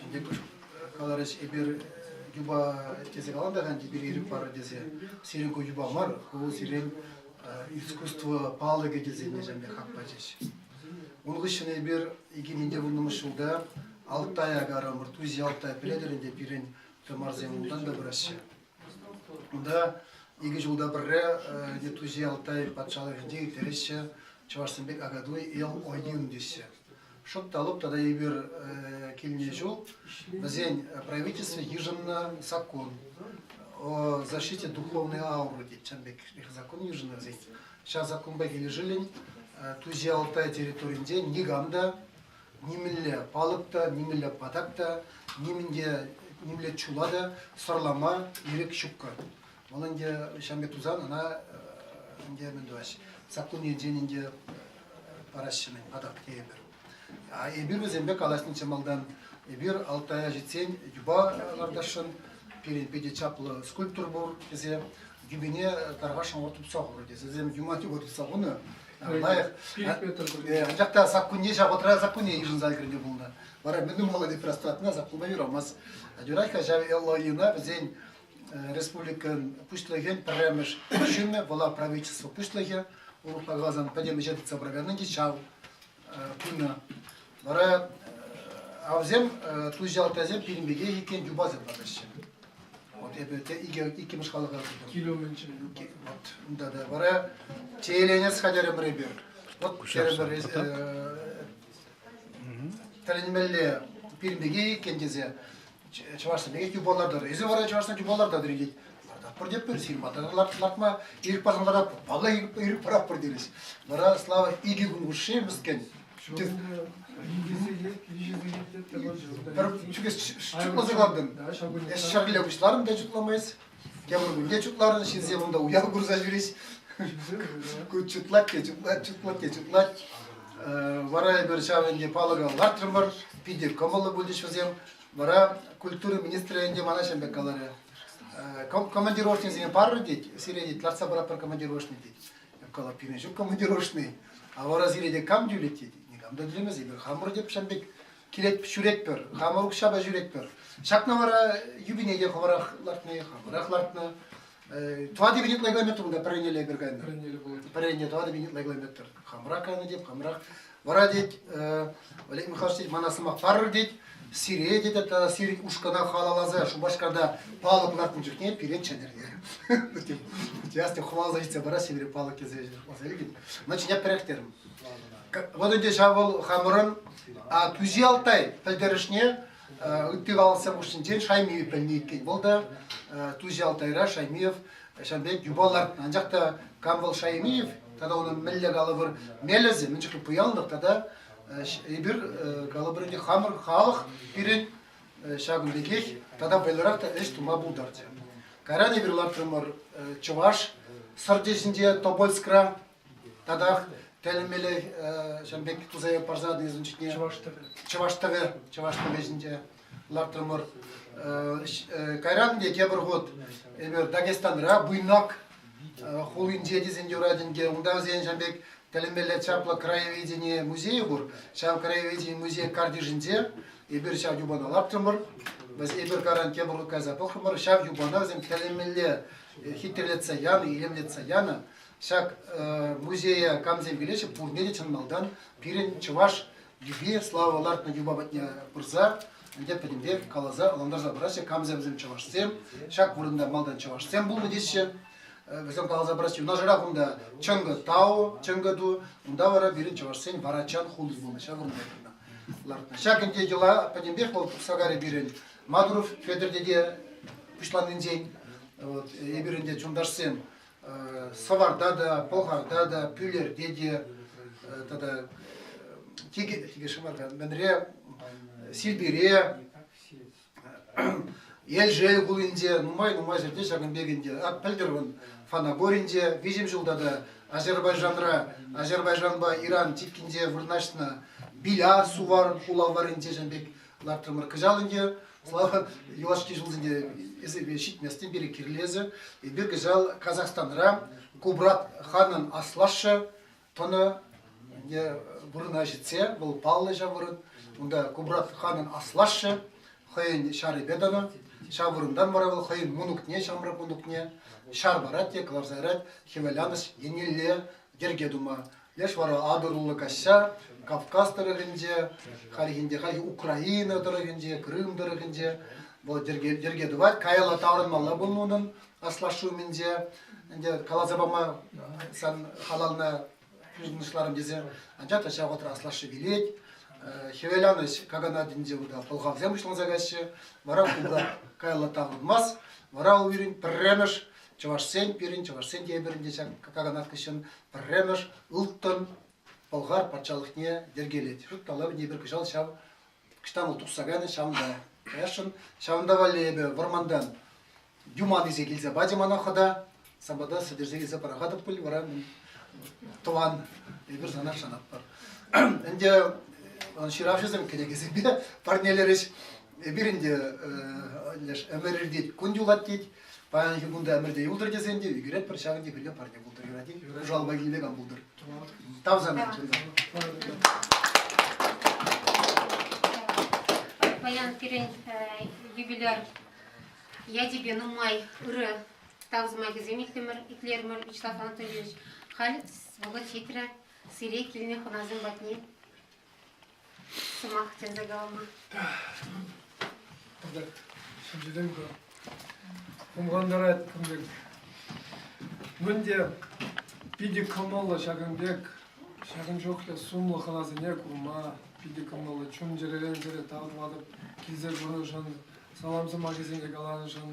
ӗнтӗ каларӗҫ, эпир юпа тесе калан та ӗнтӗ, пире ирӗк парӑр тесе. Сирӗн ку юпа мар, ку сирӗн искусство палӑкӗ тесе ӗнесемпе хак пачӗҫ. Ун хыҫҫӑн эпир 2010 ҫулта Алтая карӑмӑр, Туҫи Алтай пӗлетӗр ӗнтӗ, пирӗн тымарсем унтан та пыраҫҫӗ. Унта икӗ ҫулта пӗрре Туҫи Алтай патшалӑхӗнче ирттереҫҫӗ чӑвашсем пек Акатуй Эл-Один теҫҫӗ. Шӑп та лӑп тата эпир килнӗ ҫул вӗсен правительство йышӑннӑ саккун о защите духовной ауры тет ҫавӑн пек закон йышӑннӑ вӗсен. Ҫав саккунпа килӗшӳллӗн Туҫи Алтай территорийӗнче никам та нимӗнле палӑк та, нимӗнле патак та, нимӗн те, нимле чула та сӑрлама ирӗк ҫуккӑ. Вӑл ӗнтӗ ҫавӑн пек тусан ӑна ӗнтӗ мӗн тӑваҫ, саккун енчен ӗнтӗ параҫҫӗ-мӗн патак тейӗпӗр. А эпир вӗсемпе калаҫнӑччӗ малтан. Эпир Алтая ҫитсен юпа лартасшӑн, пирӗн питӗ чаплӑ скульптор пур тесе, юпине тархасшӑн тупса хурӑр тесе. Вӗсем юма тупса хунӑ. Лайӑх. Анчах та саккунне ҫав вӑхӑтра саккунне йышӑнса ӗлкӗрнӗ пулнӑ. Вара мӗн тумалла тет простатна саккунпа юрамасть. Юрать-ха ҫав ЛОИна вӗсен республикӑн пуҫлӑхӗн пӗрремӗш ҫумӗ, вӑла правительство пуҫлӑхӗ, урӑхла каласан пӗтӗм ӗҫе тытса пыраканни те ҫав пынӑ. Вара авсем Туҫи-Алтайсем пирӗн пекех иккен юпасем лартаҫҫӗ. Вот эпӗ те иккӗмӗш халӑха Килӗмӗнче. Вот унта та вара чееленес хатӗрӗмӗр эпир. Вот терӗмӗр тӗлӗнмелле пирӗн пекех иккен тесе чӑвашсем пекех юпа лартӑр. Эсӗ вара чӑвашсем юпа лартатӑр тет. Лартатпӑр тетпӗр, сирӗн патра лартма ирӗк парсан ларатпӑр. Паллах, ирӗк паратпӑр терӗҫ. Вара Слава икӗ кун хушши мӗскӗн Пӗр чутласа кӑлартӑм. Эс ҫӗрле пуҫларӑм та чутламасть. Тепӗр кунне чутларӑн, ҫынсем унта уяв курса ҫӳрӗҫ. Ку чутлать те чутлать, чутлать те чутлать. Вара эпир ҫав ӗнтӗ палӑка лартрӑмӑр, питӗ кӑмӑллӑ пулчӗҫ вӗсем. Вара культура министрӗ ӗнтӗ мана ҫавӑн пек каларӗ. Командировочныйсене парӑр тет, сире тет, лартса паратпӑр командировочный тет. Эп калап, пирӗн ҫук командировочный. А вара сире те кам тӳлет тет. Никам та тӳлемест, эпир хамӑр те ҫавӑн пек килет ҫӳретпӗр, хамӑр укҫапа ҫӳретпӗр. Ҫакна вара юпине те хӑвӑрах лартнӑ, хамӑрах лартнӑ. Тӑватӑ пин ытла километр унта пӗренеле эпир кайнӑ. Пӗренеле пулать. Пӗрене тӑватӑ пин ытла километр. Хамӑрах кайнӑ теп, хамӑрах. Вара тет, Олег Михайлович тет, мана сӑмах парӑр тет, сире тет, тата сирӗн ушкӑна халалласа Шупашкарта палӑк лартнӑ чухне пире чӗнӗр терӗ. Яс хӑваласа ҫитсе пара сире палӑк тесе аса илтӗм. Но чӗнеп пӗрех терӗм. Вот ӗнтӗ ҫав вӑл хамӑрӑн Туҫи Алтай пӗлтерӗшне ытти халӑхсем хушшинчен Шаймиев пӗлнӗ иккен. Вӑл та Туҫи Алтайра Шаймиев ҫавӑн пек юпа лартнӑ. Анчах та кам вӑл Шаймиев тата унӑн мӗнле калӑпӑр мелӗсем, мӗн чухлӗ пуянлӑх тата эпир калӑпӑр ӗнтӗ хамӑр халӑх пирӗн ҫакӑн пекех тата вӑйлӑрах та ӗҫ тума пултарчӗ. Кайран эпир лартрӑмӑр чӑваш сӑрчӗ Тобольскра татах тӗлӗнмелле ҫавӑн пек туса парса тӑнисен Чӑваш тӗвӗ. Чӑваш тӗвӗ, чӑваш тӗвӗ ҫинче лартрӑмӑр. Кайран те тепӗр хут эпир Дагестанра Буйнак хулинче тесен юрать ӗнтӗ. Унта вӗсен ҫавӑн пек тӗлӗнмелле чаплӑ краеведени музейӗ пур. Ҫав краеведени музей картишӗнче эпир ҫав юпана лартрӑмӑр. Эпир каран тепӗр хут кайса пӑхрӑмӑр. Ҫав юпана вӗсем тӗлӗнмелле хитрелетсе янӑ, илемлетсе янӑ. Ҫак музее камсем килеҫҫӗ, пурне те чӑн малтан пирӗн чӑваш юпи Слава лартнӑ юпа патне пырса ӗнтӗ пӗтӗмпех каласа ӑнлантарса параҫҫӗ, камсем вӗсем чӑвашсем, ҫак вырӑнта малтан чӑвашсем пулнӑ теҫҫӗ. Вӗсем каласа параҫҫӗ, юнашарах унта Чӑнкӑ Тау, Чӑнкӑ ту, унта вара пирӗн чӑвашсен Варачан хули пулнӑ, ҫав вырӑнта лартнӑ. Ҫак ӗнтӗ йӑла пӗтӗмпех вӑл тухса кайрӗ пирӗн Мадуров Федор тете пуҫланнинчен. Вот, эпир ӗнтӗ чунташсем Сӑварта та, Пӑлхарта та, Пӳлерте те тата Тикешмарта, мӗнре, Силпире, Елшел хулинче нумай-нумай ҫӗрте ҫакӑн пек ӗнтӗ. Ак пӗлтӗр вӑн Фанагоринче виҫӗм ҫулта та Азербайджанра, Азербайджанпа Иран чиккинче вырнаҫнӑ Биля Сувар хула варринче ҫавӑн пек лартрӑмӑр. Кӑҫал ӗнтӗ Слава юлашки ҫулсенче эсӗ ҫитместӗн пире кирлӗ Эпир кӑҫал Казахстанра Кубрат ханӑн аслашшӗ тӑнӑ вырӑна ҫитсе, вӑл паллӑ ҫав вырӑн, унта Кубрат ханӑн аслашшӗ хӑйӗн ҫарӗпе тӑнӑ. Ҫав вырӑнтан вара вӑл хӑйӗн мӑнукне, ҫамрӑк мӑнукне ҫар парать те кӑларса ярать хӗвеланӑҫ еннелле йӗрке тума. Леш вара Атӑллӑ каҫҫа Кавказ тӑрӑхӗнче, хальхинче хальхи Украина тӑрӑхӗнче, Крым тӑрӑхӗнче вӑл йӗрке тӑвать. Каялла таврӑнмалла пулнӑ унӑн аслашшӗ умӗнче. Ӗнтӗ каласа пама сан халална пурнӑҫларӑм тесе. Анчах та ҫав вӑхӑтра аслашшӗ вилет. Хӗвеланӑҫ каганатӗнче унта пӑлхавсем пуҫланса каҫҫӗ. Вара кунта каялла таврӑнмасть. Вара вӑл пирӗн пӗрремӗш чӑвашсен, пирӗн чӑвашсен те эпир ӗнтӗ ҫак каганат хыҫҫӑн пӗрремӗш ылтӑн Пӑлхар патшалӑхне йӗркелет. Шут калавӗн эпир кӑҫал ҫав кӑҫтан вӑл тухса кайнӑ, ҫавӑнта каясшӑн. Ҫавӑнта валли эпӗ вӑрмантан юман илсе килсе пачӗ мана хӑта. Самбата сӗтӗрсе килсе пӑрахатӑп пуль, вара тӑван, эпир сана шанатпӑр. Ӗнтӗ ҫыравҫӑсем кӗнекесемпе парнелерӗҫ. Эпир ӗнтӗ ӗмӗр иртет, кун юлать тет. Паянхи кунта ӗмӗрте юлтӑр тесен те ӳкеретпӗр, ҫакӑн те пирке парне пултӑр. Юрать-и? Пушалпа килнӗ пек ан пултӑр. Тав сана, чунтан. Паян пирӗн юбиляр ячӗпе нумай ырӑ тав сӑмахӗсем итлемӗр, итлерӗмӗр, Вячеслав Анатольевич. Халь вӑхӑт ҫитрӗ сире килнӗ хӑнасем патне сӑмах чӗнсе калама. Пӑртак ҫемҫелем-ха. Хумхантарать кун пек. Мӗн те питӗ кӑмӑллӑ ҫакӑн пек, ҫакӑн чухлӗ сумлӑ хӑнасене курма питӗ кӑмӑллӑ. Чун-чӗререн сире тав тӑватӑп килсе курнӑшӑн, салам сӑмахӗсене каланӑшӑн.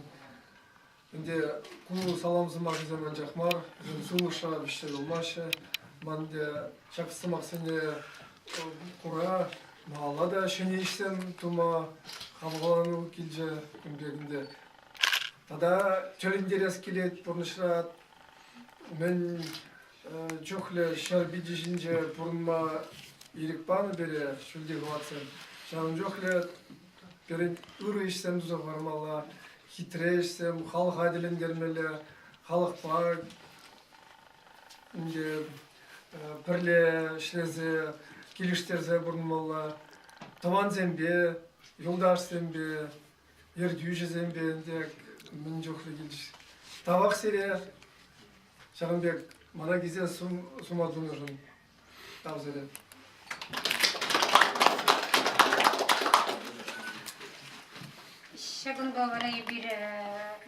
Ӗнтӗ ку салам сӑмахӗсем анчах мар, вӗсем сывлӑшра вӗҫсе юлмаҫҫӗ. Ман ӗнтӗ ҫак сӑмахсене кура малалла та ҫӗнӗ ӗҫсем тума хавхалану килчӗ кун пек ӗнтӗ. Тата тӗлӗнтерес килет пурнӑҫра мӗн чухлӗ ҫӗр пичӗ ҫинче пурӑнма ирӗк панӑ пире ҫӳлти хӑватсем, ҫавӑн чухлӗ пирӗн ырӑ ӗҫсем туса хӑвармалла, хитре ӗҫсем, халӑха тӗлӗнтермелле, халӑхпа ӗнтӗ пӗрле ӗҫлесе, килӗштерсе пурӑнмалла, тӑвансемпе, юлташсемпе, ертӳҫӗсемпе ӗнтӗ мӗн чухлӗ килчӗҫ. Тавах сире ҫакӑн пек мана килсе сума тунӑшӑн. Тав сире. Ҫакӑнпа вара эпир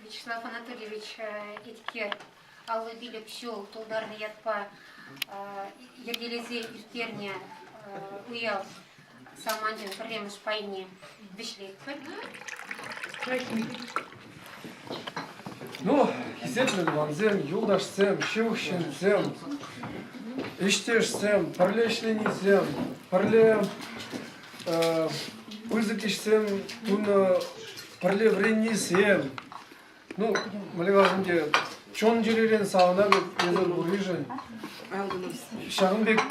Вячеслав Анатольевич Эткер 55 ҫул тултарнӑ ятпа йӗркелесе ирттернӗ уяв саманчӗн пӗрремӗш пайне вӗҫлетпӗр. Ну, хисеплӗ тӑвансем, юлташсем, ҫывӑх ҫынсем, ӗҫтешсем, пӗрле ӗҫленисем, пӗрле пысӑк ӗҫсем тунӑ, пӗрле вӗреннисем. Ну, мӗнле калас ӗнтӗ, чун-чӗререн савӑнатӑп эсӗ пурришӗн. Ҫакӑн пек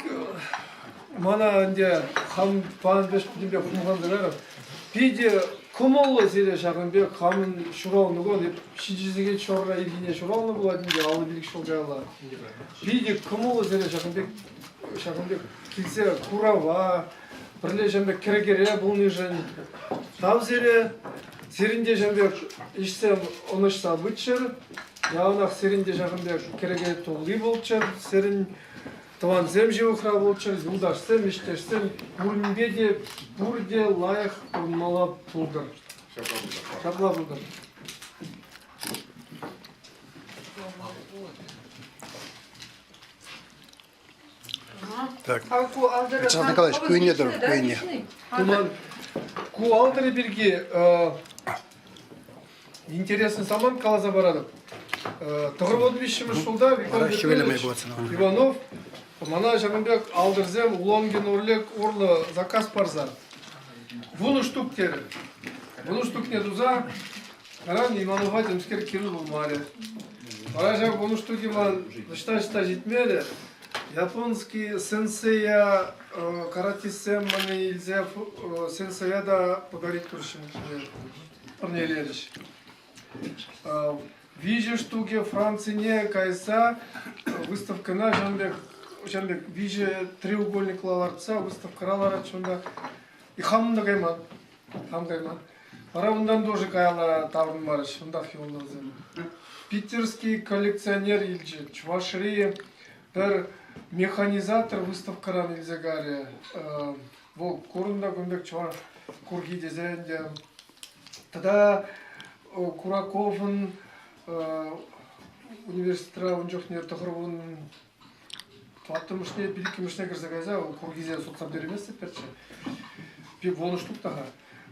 мана ӗнтӗ хам пан пӗҫ пӗтӗмпех хумханса кайрӑм. Питӗ кӑмӑллӑ сире ҫакӑн пек хамӑн ҫуралнӑ кун. Эп ҫичӗ сехет ҫурра ирхине ҫуралнӑ пулать ӗнтӗ, 55 ҫул каялла. Питӗ кӑмӑллӑ сире ҫакӑн пек ҫакӑн пек килсе курава, пӗрле ҫын пек кӗрекере пулнишӗн. Тав сире. Сирӗн те ҫын пек ӗҫсем ӑнӑҫса пыччӑр. Яланах сирӗн те ҫакӑн пек кӗреке тулли пулччӑр. Сирӗн тӑвансем ҫывӑхра пулччӑр, юлташсем, ӗҫтешсем пуринпе те пурте лайӑх пурӑнмалла пултӑр. Ҫапла пултӑр. Так. Вячеслав Николаевич, ку енне тӑрӑр, ку енне. Куман, ку алтӑрӗ пирки интересный самант каласа паратӑп. Тӑхӑрвун виҫҫӗмӗш ҫулта Виктор Петрович Иванов мана ҫакӑн пек алтӑрсем Лонгин Урлек урлӑ заказ парса вунӑ штук терӗ. Вунӑ штукне туса Аран Иванова темскер кирлӗ пулмарӗ. Вара ҫав вунӑ штуки ман ӑҫта-ӑҫта ҫитмерӗ. Японский сенсея каратистсем мана илсе сенсея та подарить турӗҫ парнелерӗҫ. Виҫӗ штуки Францине кайса выставкӑна ҫавӑн пек ҫавӑн пек виҫӗ треугольникла лартса выставкӑра ларать ҫунта. И хам та кайман. Хам кайман. Вара унтан тоже каялла таврӑнмарӗҫ, унтах юлнӑ вӗсем. Питерский коллекционер илчӗ. Чӑвашри пӗр механизатор выставкӑран илсе кайрӗ. Вӑл курӑн та кун пек чӑваш курки тесе ӗнтӗ. Тата Кураковӑн университетра ун чухне тӑхӑрвун тӑваттӑмӗшне, пилӗккӗмӗшне кӗрсе кайса куркисене сутса пӗтерместӗп-перччӗ. Вунӑ штук та-ха.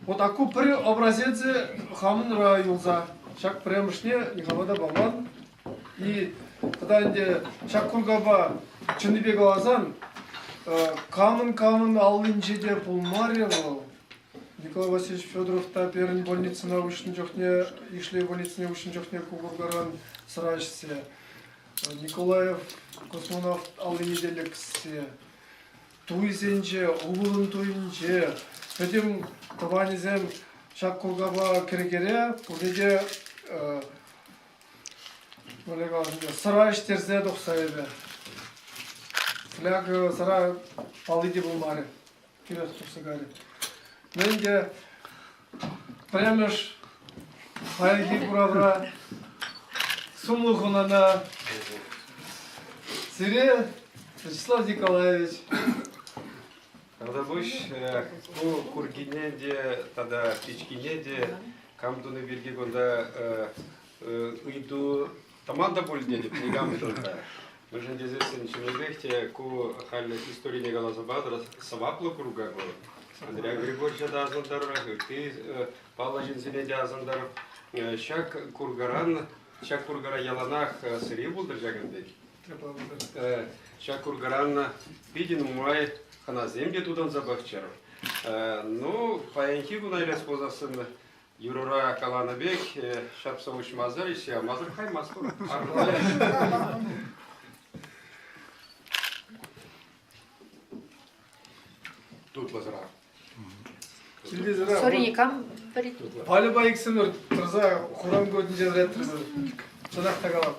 Вот аку пӗр образецӗ хамӑнра юлса ҫак пӗрремӗшне никама та паман. И тата ӗнтӗ ҫак куркапа чӑннипе каласан, камӑн-камӑн аллинче те пулмарӗ вӑл. Николай Васильевич Федоров та пирӗн больницӑна уҫнӑ чухне, Ишлей больницине уҫнӑ чухне ку куркаран сӑра ӗҫсе. Николаев космонавт аллине те лексе, туйсенче, ывӑлӑн туйӗнче пӗтӗм тӑванӗсем ҫак куркапа кӗрекере пурне те. Мӗнле калас сӑра ӗҫтерсе тухса эпӗ. Фляга сӑра палли те пулмарӗ. Тӳрех тухса кайрӗ. Ну ӗнтӗ пӗрремӗш паянхи куравра сумлӑ хӑнана сире, Вячеслав Николаевич. Тавтапуҫ ку куркине те тата пичкине те кам туни пирки кунта ыйту тӑман та пуль тетӗп никамшӑн та. Мӗншӗн тесессӗн чӑннипех те ку халь историне каласа патӑр, сӑваплӑ курка ку. Андрей Григорьевича та асӑнтӑр, ытти паллӑ ҫынсене те асӑнтӑр. Ҫак куркаран, ҫак куркара яланах сӗре пултӑр ҫакӑн пек. Ҫак куркаран питӗ нумай хӑнасем те тутанса пӑхчӑр. Ну, паянхи куна илес пулсассӑн Юрӑра каланӑ пек, ҫапса уҫмасӑр, ӗҫсе ямасӑр каймастпӑр. Тутлӑ сӑра. Сори, никам пӗрет. Вальӑпа иксӗмӗр тӑрса хуран кутӗнче вӗретрӗмӗр. Чӑнах та калап.